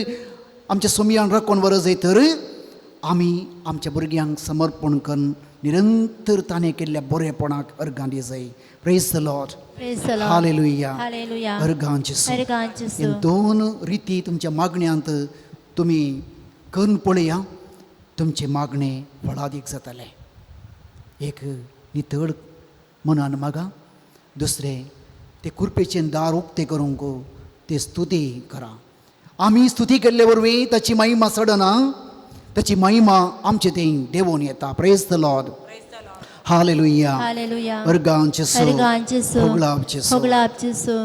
आमच्या सोमयान राखून व्हरत जाय. तर आमी आमच्या भुरग्यांक समर्पण करून निरंतर ताणें केल्ल्या बरेपणाक अर्गां दी जाय. Praise the Lord. Praise the Lord. Hallelujah. Hallelujah. अर्गां जेजू. अर्गां जेजू. हे दोन रिती तुमच्या मागण्यांत तुमी करून पळया, तुमचें मागणें फळादीक जातलें. एक नितळ मनान मागा, दुसरें ते कुरपेचें दार उक्तें करूंक ते स्तुती करा. आमी स्तुती केल्ले वरवीं ताची महिमा चडना, ताची महिमा आमचे थंय देंवोन येता. Praise the Lord. Hallelujah. Hallelujah. अर्गां जेजू. अर्गां जेजू. होगळाप जेजू. होगळाप जेजू.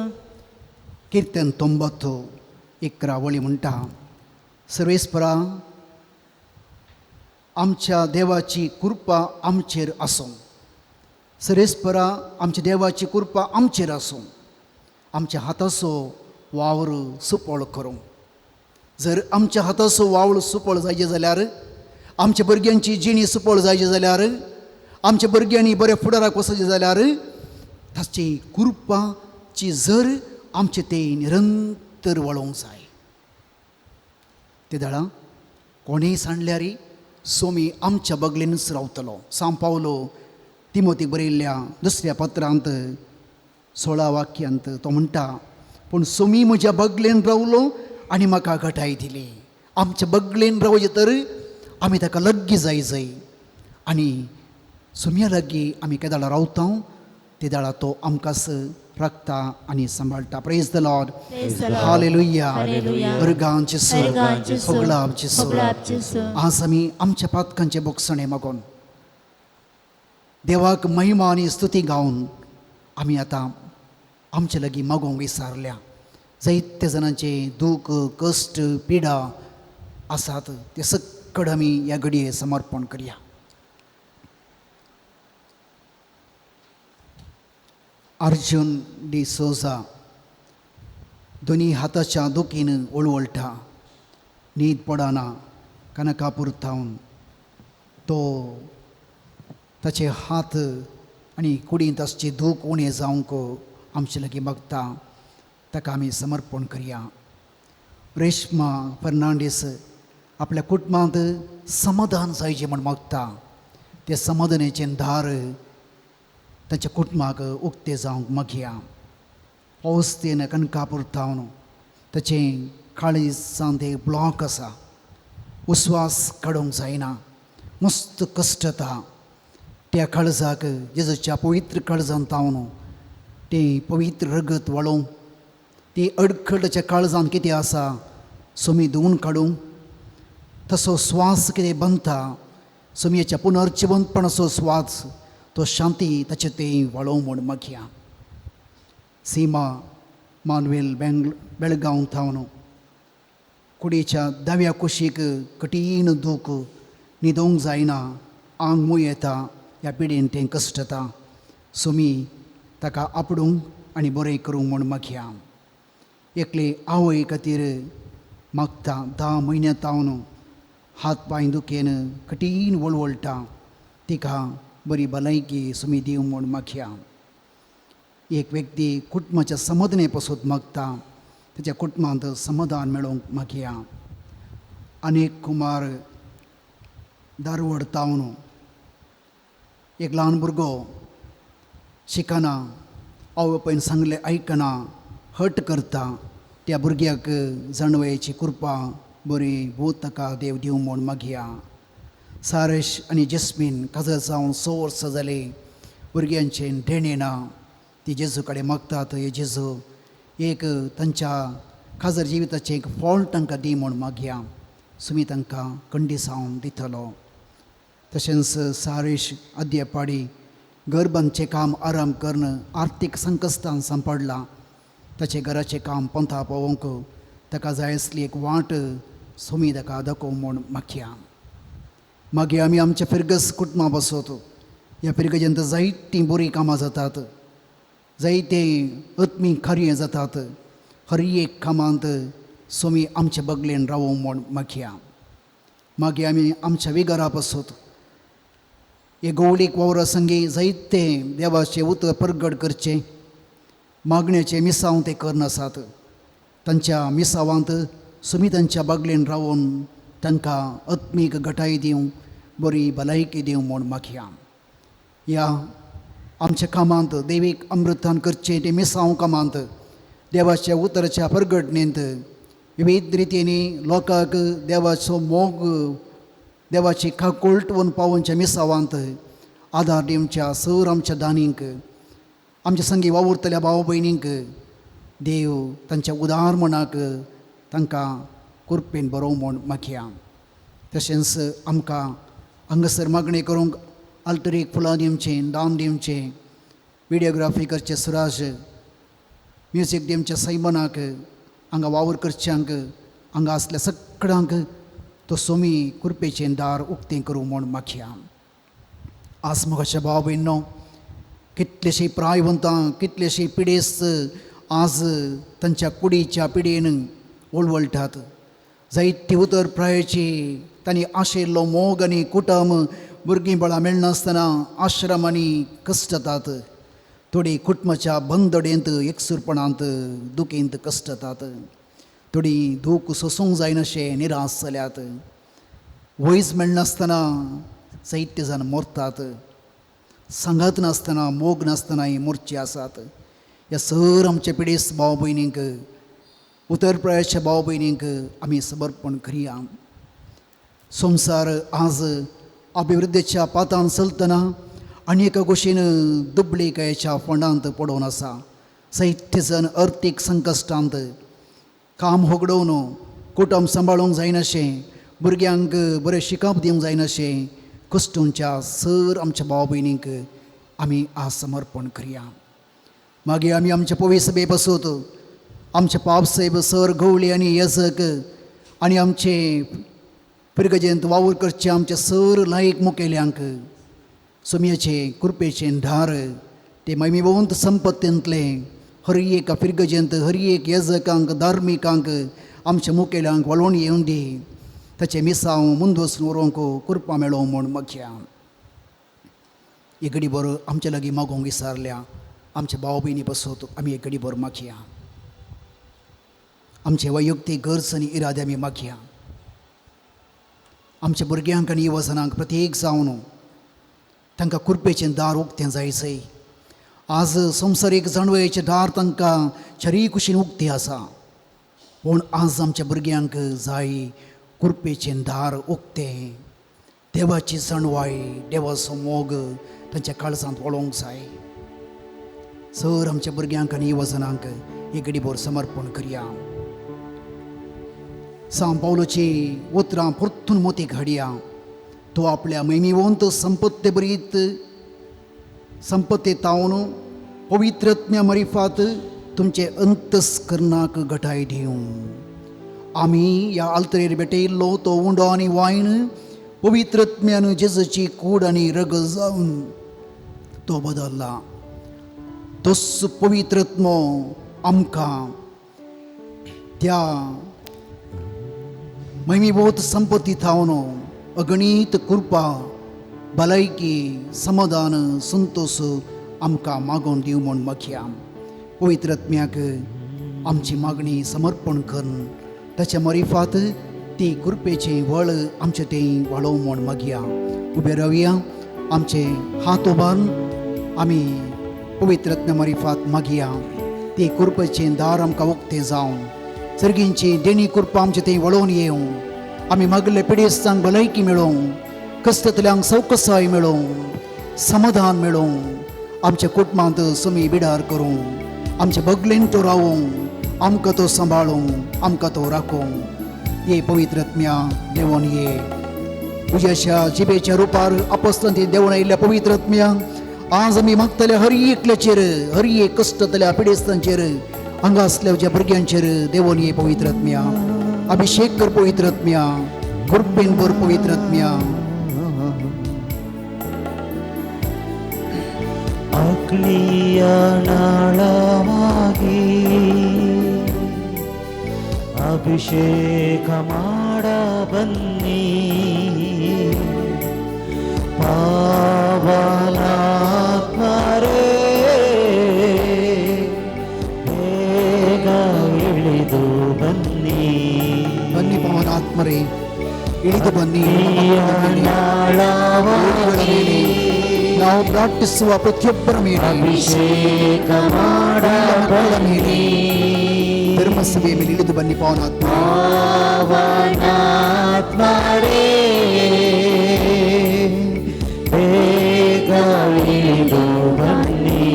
किर्तन 9:11 वळी म्हणटा, सर्वेस्परा आमच्या देवाची कृपा आमचेर आसूं. सर्वेस्परा आमच्या देवाची कृपा आमचेर आसूं, आमच्या हाताचो वावर सुपळ करूं. जर आमच्या हाताचो वावर सुपळ जायचें जाल्यार, आमच्या भुरग्यांची जिणी सुपळ जायची जाल्यार, आमच्या भुरग्यांनी बऱ्या फुडाराक वचचें जाल्यार, ताची कृपाची जर आमचे ते निरंतर वळोवंक जाय. ते दळां कोणीय सांडल्यार सोमी आमच्या बगलेनूच रावतलो. सांव पावलो तिमोतीक बरयल्ल्या दुसऱ्या पत्रांत 16 वाक्यांत तो म्हणटा, पूण सोमी म्हज्या बगलेन रावलो आनी म्हाका घटाय दिली. आमच्या बगलेन रावचें तर आमी ताका लग्गी जाय जाय, आनी सोम्या लागीं आमी केदाळा रावता ते दाळा तो आमकांच राखता आनी सांबाळटा. Praise the Lord. Praise the Lord. Hallelujah. Hallelujah. अर्गां जेजू. अर्गां जेजू. होगळाप जेजू. होगळाप जेजू. आज आमी आमच्या पातकांचें बोगसणें मागून देवाक महिमा आनी स्तुती गावन आमी आतां आमचे लागीं मागोवंक विसारल्या. जायते जाणांचे दूख, कश्ट, पिडा आसात, ते सक्कड आमी ह्या घडये समर्पण करया. अर्जुन डी सोजा दोनी हाताच्या दुखीन वळवळटा, न्हीद पडना, कनकापूर थावन तो ताचे हात आनी कुडींत आसची दूख उणें जावंक आमचे लागीं मागता, ताका आमी समर्पण करया. रेश्मा फर्नांडीस आपल्या कुटुंबांत समाधान जायचें म्हूण मागता, ते समाधानाचें दार ताच्या कुटुंबाक उक्तें जावंक मागया. पावस्तेन कणकापूर तावन ताचें काळीजांत एक ब्लॉक आसा, उस्वास काडूंक जायना, मस्त कश्टता. त्या काळजाक जेजूच्या पवित्र काळजान तावन तें पवित्र रगत वाळोवंक, ती अडखळ ताच्या काळजान कितें आसा सोमी धुवून काडूंक, तसो स्वास कितें बांदता सोमयेच्या पुनर्जिवंतपणाचो स्वास तो शांती ताचे तें वाळोवंक म्हूण मागया. सीमा मानवेल बेळगांव थावन कुडीच्या दाव्या कुशीक कठीण दूख, न्हिदोंक जायना, आंग मूय येता, ह्या पिडेन तें कश्टता. सोमी ताका आपडूंक आनी बरें करूंक म्हूण मागया. एकले आवय खातीर मागता, 10 म्हयन्या तावन हात पांय दुखेन कठीण वळवळटा, तिका बरी भलायकी सुमी दिव म्हूण मागया. एक व्यक्ती कुटुंबाच्या समाधाने पसून मागता, ताच्या कुटुंबांत समाधान मेळोवंक मागया. अनेक कुमार धारवड तावन एक ल्हान भुरगो शिकना, आवय बापायन सांगलें आयकना, हट करता, त्या भुरग्याक जाणवयेची कृपा बरी भूत ताका देव दिवं म्हूण मागया. सारेश आनी जस्मीन काजार जावन 6 वर्सां जालीं, भुरग्यांचें देणें ना, ती जेजू कडेन मागतात, हे जेजू एक तांच्या काजार जिविताचें एक फॉल्ट तांकां दी म्हूण मागया. सुमी तांकां कंडिसांव दितलो. तशेंच सारेश आद्यपाडी घर बांदचें काम आराम करून आर्थीक संकश्टान सांपडला, ताचें घराचें काम पंथा पावोवंक ताका जाय आसली एक वाट सोमी ताका दाखोवंक म्हूण मागया. मागीर आमी आमच्या फिरगस कुटुंबा बसत, ह्या फिरगजेंत जायतीं बरीं कामां जातात, जायते आत्मीक कार्य जातात, हर एक कामांत सोमी आमच्या बगलेन रावोवंक म्हूण मागया. मागीर आमी आमच्या विगारा बसत, हे गवळीक वावरा संगी जायते देवाचें उतर परगट करचें, मागण्याचें मिसांव ते करनासात, तांच्या मिसावांत सुमी तांच्या बागलेन रावून तांकां आत्मीक घटाय दिवं, बरी भलायकी दिवं म्हूण मागया. ह्या आमच्या कामांत देवीक अमृतान करचें तें मिसांव कामांत देवाच्या उतराच्या परगटणेंत विविध रितींनी लोकांक देवाचो मोग, देवाची काकुळटून पावोवच्या मिसावांत आदार दिवच्या सर आमच्या दानींक, आमच्या संगी वावुरतल्या भाव भयणींक देव तांच्या उदार मनाक तांकां कृपेन बरोवं म्हूण मागया. तशेंच आमकां हांगासर मागणें करूंक आल्तरीक फुलां दिवचें, दान दिवचें, विडियोग्राफी करचें सुराज, म्युजीक दिवचें सैमनाक, हांगा वावर करच्यांक, हांगा आसल्या सगळ्यांक तो सोमी कृपेचें दार उक्तें करूं म्हूण मागया. आज म्हज्या भाव भयणो, कितलेशीं प्रायवंतां, कितलेशीं पिडेस्त आज तांच्या कुडीच्या पिडेन वळवळटात. जायती उतर प्रायेची तांणी आशिल्लो मोग आनी कुटुंब भुरगीं बाळां मेळनासतना आश्रमांनी कश्टतात, थोडीं कुटुंबाच्या बंदडेंत एकसूरपणांत दुखींत कश्टतात, थोडीं दूख सोसूंक जायनाशें निराश जाल्यात, वयज मेळनासतना जायते जाण मरतात, सांगात नासतना मोग नासतनाय मोर्चे आसात. ह्या सर आमच्या पिडेस्त भाव भयणींक, उतर प्रायाच्या भाव भयणींक आमी समर्पण करया. संवसार आज अभिवृद्धीच्या पातान चलतना आनी एका गोशेन दुबळीकायेच्या फोंडांत पडोवन आसा. जायते जाण अर्थीक संकश्टांत काम होगडोवन कुटुंब सांबाळूंक जायनाशें, भुरग्यांक बरें शिकप दिवंक जायनाशें कश्टूंच्या सर आमच्या भाव भयणींक आमी आज समर्पण करया. मागीर आमी आमच्या पवी सभे बसत आमचे पापसाहेब सर गवळी आनी यजक आनी आमचे पिरगजेंत वावर करचे आमचे सर लायक मुखेल्यांक सोमयेचे कृपेचे धार ते महिमेवंत संपत्तींतले हर एक फिरगजेंत हर एक यजकांक धार्मिकांक आमच्या मुखेल्यांक वळोवन येवन दी, ताचें मिसांव मुंदोस व्हरूंक कृपा मेळोवं म्हूण मागया. एक घडी भर आमच्या लागीं मागोवंक विसारल्या आमच्या भाव भयणी बसत आमी एक घडी भर मागया. आमचे वैयक्तीक गरज आनी इरादे आमी मागया. आमच्या भुरग्यांक आनी युवजनांक प्रत्येक जावन तांकां कृपेचें दार उक्तें जायचें. आज संवसारीक जाणवयेचें दार तांकां चारीय कुशीन उक्ती आसा, पूण आज आमच्या भुरग्यांक जाय कृपेचें दार उक्तें, देवाची सणवाय, देवाचो मोग तांच्या काळजांत वळोवंक जाय. सर आमच्या भुरग्यांक आनी युवजनांक एक घडीभर समर्पण करया. सांव पावलोची उतरां परतून मोतीक हाडया. तो आपल्या महिमेवंत संपत्ते बरीत संपत्ते तावन पवित्रत्म्या मरिफात तुमचे अंतस्करणाक घटाय दिवं. आमी ह्या आल्तरेर भेटयल्लो तो उंडो आनी वायन पवित्रत्म्यान जेजूची कूड आनी रगत जावन तो बदल्ला. तोच पवित्रत्मो आमकां त्या महिमीभूत संपत्ती थावन अगणीत कृपा, भलायकी, समाधान, संतोश आमकां मागोवन दिवं म्हूण मागया. पवित्रत्म्याक आमची मागणी समर्पण करून ताच्या मरिफात ती कृपेचें वळ आमचें तें वाळोवं म्हूण मागया. उबे रावया, आमचे हात उबारून आमी पवित्रत्म्या मरिफात मागया. ती कृपेचें दार आमकां उक्तें जावन सर्गींची देणी कृपा आमचें थंय वळोवन येवं. आमी मागले पिडेस्तांक भलायकी मेळोवं, कश्टांतल्यांक सवकसाय मेळोवं, समाधान मेळोवं, आमच्या कुटुंबांत सुमी बिडार करूं, आमच्या बगलेन तो रावूं, आमकां तो सांबाळूं, आमकां तो राखूं. ये पवित्रत्म्या देवोन ये. उज्याच्या जिबेच्या रुपार अपस्तंती देवून आयिल्ल्या पवित्रत्म्या आज आमी मागतल्या हर एकल्याचेर, हर एक कश्टांतल्या पिडेस्तांचेर, हांगा आसल्या ज्या भुरग्यांचेर देवोन ये पवित्रत्म्या. अभिषेक कर पवित्रत्म्या, कृपेन भर पवित्रत्म्या. ಅಗ್ನಿಯ ನಾಳವಾಗಿ ಅಭಿಷೇಕ ಮಾಡ ಬನ್ನಿ, ಪಾವನಾತ್ಮರೇ ಬೇಗ ಇಳಿದು ಬನ್ನಿ. ಬನ್ನಿ ಪವನಾತ್ಮರೇ, ಇಳಿದು ಬನ್ನಿ. ನಾಳವಾಗಿ ನಾವು ಪ್ರಾರ್ಥಿಸುವ ಪ್ರತಿಯೊಬ್ಬರ ಮೇಲೆ, ಅಭಿಷೇಕ ಮಾಡ ಮಕ್ಕಳ ಮೇಲೆ, ಧರ್ಮಸಭೆಯ ಮೇಲೆ ಇಳಿದು ಬನ್ನಿ ಪವನಾತ್ಮ. ಪಾವನಾತ್ಮರೇ ಬೇಗ ಇಳಿದು ಬನ್ನಿ.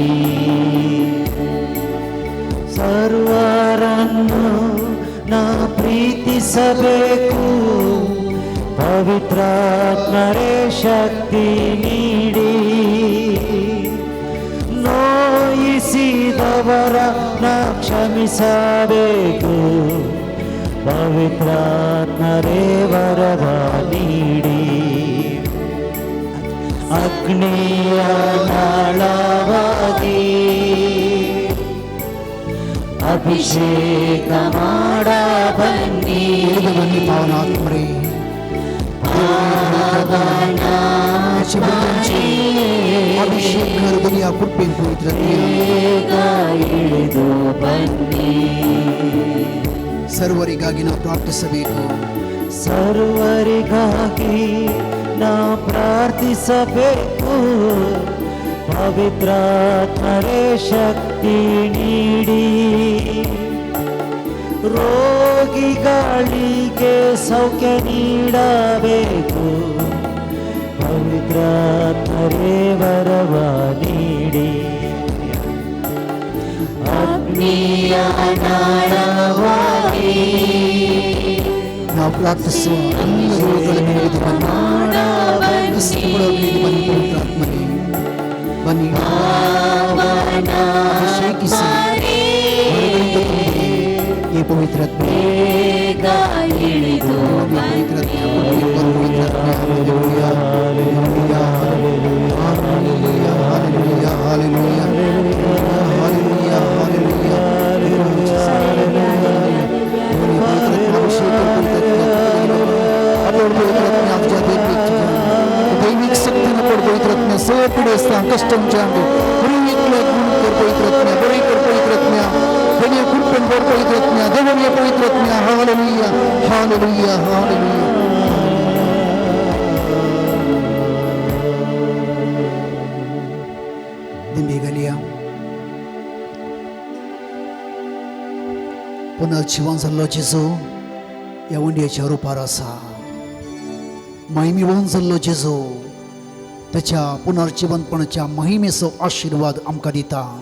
ಸರ್ವರನ್ನು ನಾ ಪ್ರೀತಿಸಬೇಕು, ಪವಿತ್ರಾತ್ಮರೇ ಶಕ್ತಿ ನೀಡಿ. ನೋಯಿಸಿದವರ ನಾ ಕ್ಷಮಿಸಬೇಕು, ಪವಿತ್ರಾತ್ಮರೇ ವರವ ನೀಡಿ. ಅಗ್ನಿಯ ನಾಳವಾಗಿ ಅಭಿಷೇಕ ಮಾಡ ಬನ್ನಿ, ಇಳಿದು ಬನ್ನಿ ಪವನಾತ್ಮರೇ. ಅಭಿಷೇಕ ಕರು ಬನ್ನಿ, ಆ ಕೃಪೆಯನ್ನು ಪವಿತ್ರತೆಯ ಬೇಗ ಇಳಿದು ಬನ್ನಿ. ಸರ್ವರಿಗಾಗಿ ನಾವು ಪ್ರಾರ್ಥಿಸಬೇಕು. ಸರ್ವರಿಗಾಗಿ ನಾ ಪ್ರಾರ್ಥಿಸಬೇಕು, ಪವಿತ್ರಾತ್ಮರೇ ಶಕ್ತಿ ನೀಡಿ. ರೋಗಿಗಳಿಗೆ ಸೌಖ್ಯ ನೀಡಬೇಕು, ಪವಿತ್ರಾತ್ಮರೇ ವರವ ನೀಡಿ. ಅಗ್ನಿಯ ನಾಳವಾಗಿ ನಾವು ಪ್ರಾರ್ಥಿಸುವ ಎಲ್ಲ ರೋಗಗಳ ಮೇಲೆ ಇಳಿದು ಬನ್ನಿ, ಕಷ್ಟಗಳ ಮೇಲೆ ಇಳಿದು ಬನ್ನಿ ಪವಿತ್ರಾತ್ಮರೇ. ಬನ್ನಿ, ಅಭಿಷೇಕಿಸಿ, ವರಗಳಿಂದ ತುಂಬಿರಿ. ಈ ಪವಿತ್ರಾತ್ಮ, ಬೇಗ ಇಳಿದು ಪವಿತ್ರಾತ್ಮ, ಪವಿತ್ರಾತ್ಮ. Hallelujah, hallelujah, hallelujah, hallelujah, hallelujah, hallelujah. ದೈವಿಕ ಶಕ್ತಿಯನ್ನು ಕೊಡು ಪವಿತ್ರಾತ್ಮ. ಸೇವೆ ಪೀಡಿಸ್ತಾ ಕಷ್ಟಂಚಾಂಡು ಪವಿತ್ರಾತ್ಮ, ಬರೀ ಕರ್ ಪವಿತ್ರಾತ್ಮ, ಬೆಳೆಯ ಕುರ್ಪೆನ್ ಬೋರ್ ಪವಿತ್ರಾತ್ಮ, ದೇವನಿಯ ಪವಿತ್ರಾತ್ಮ. Hallelujah, hallelujah, hallelujah. ದಿಂಬೆಗಲಿಯ पुनर्जिवन जाल्लो जेजू ह्या उंडयेच्या रुपार आसा. महिमेवन जाल्लो जेजू ताच्या पुनर्जिवनपणाच्या महिमेचो आशिर्वाद आमकां दिता.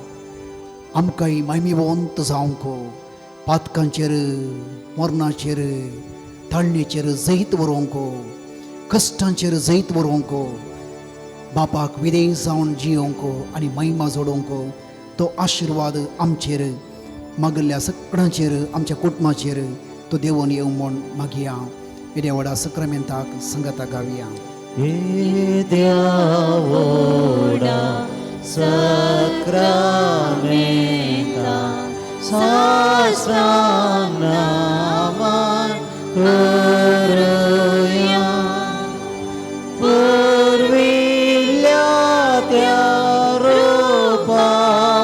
आमकांय महिमेवंत जावंक, पातकांचेर, मरणाचेर, ताळणेचेर जैत बरोवंक, कश्टांचेर जैत बरोवंक, बापाक विधेय जावन जियोवंक आनी महिमा जोडोवंक तो आशिर्वाद आमचेर, मागल्ल्या सगळ्यांचेर, आमच्या कुटुंबाचेर तो देवून येवं म्हूण मागया. येद्या व्हडा सक्रामेंताक संगता गावया. देवोडा सक्रामेंता साष्टांग नमन करुया. पुर्विल्ल्या त्या रूपा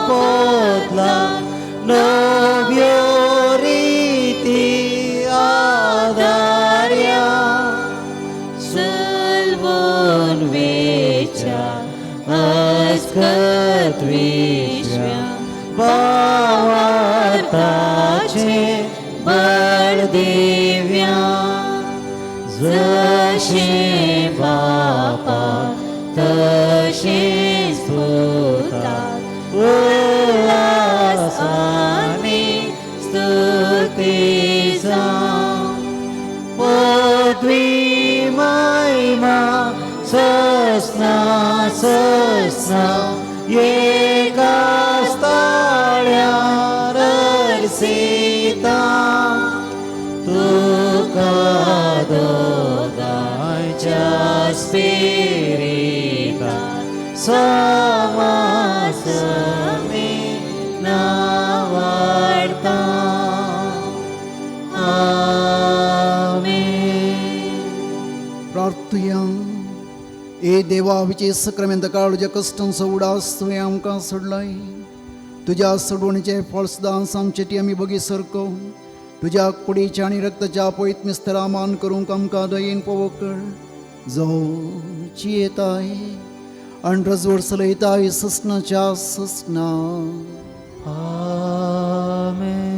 बदला नव्यो रीती आदार्या. सलवून वेच्या अस्कत विश्व्या भावार्थाचे बळ दिव्या. जशें बापा तशेंच पुता उल्हास आनी स्तुती जावं. पदवी महिमा सस्ना सस्ना एका स्थाळ्यार अर्सिता. तुका दोगांयच्या स्पिरिता समासमी नावाडता. आमेन. प्रार्थुया. ए देवा, विचे सक्रामेंत काळ तुज्या कश्टांचो उडास तुवें आमकां सोडलाय. तुज्या सोडवणीचे फळ सुद्दां आमचे ती आमी बगी सरको. तुज्या कुडीच्या आनी रक्ताच्या पयत मिस्तरा मान करूंक आमकां दयेन पवकळ जो जियेताय आनी रजवड चलयताय ससनाच्या ससना. आमेन.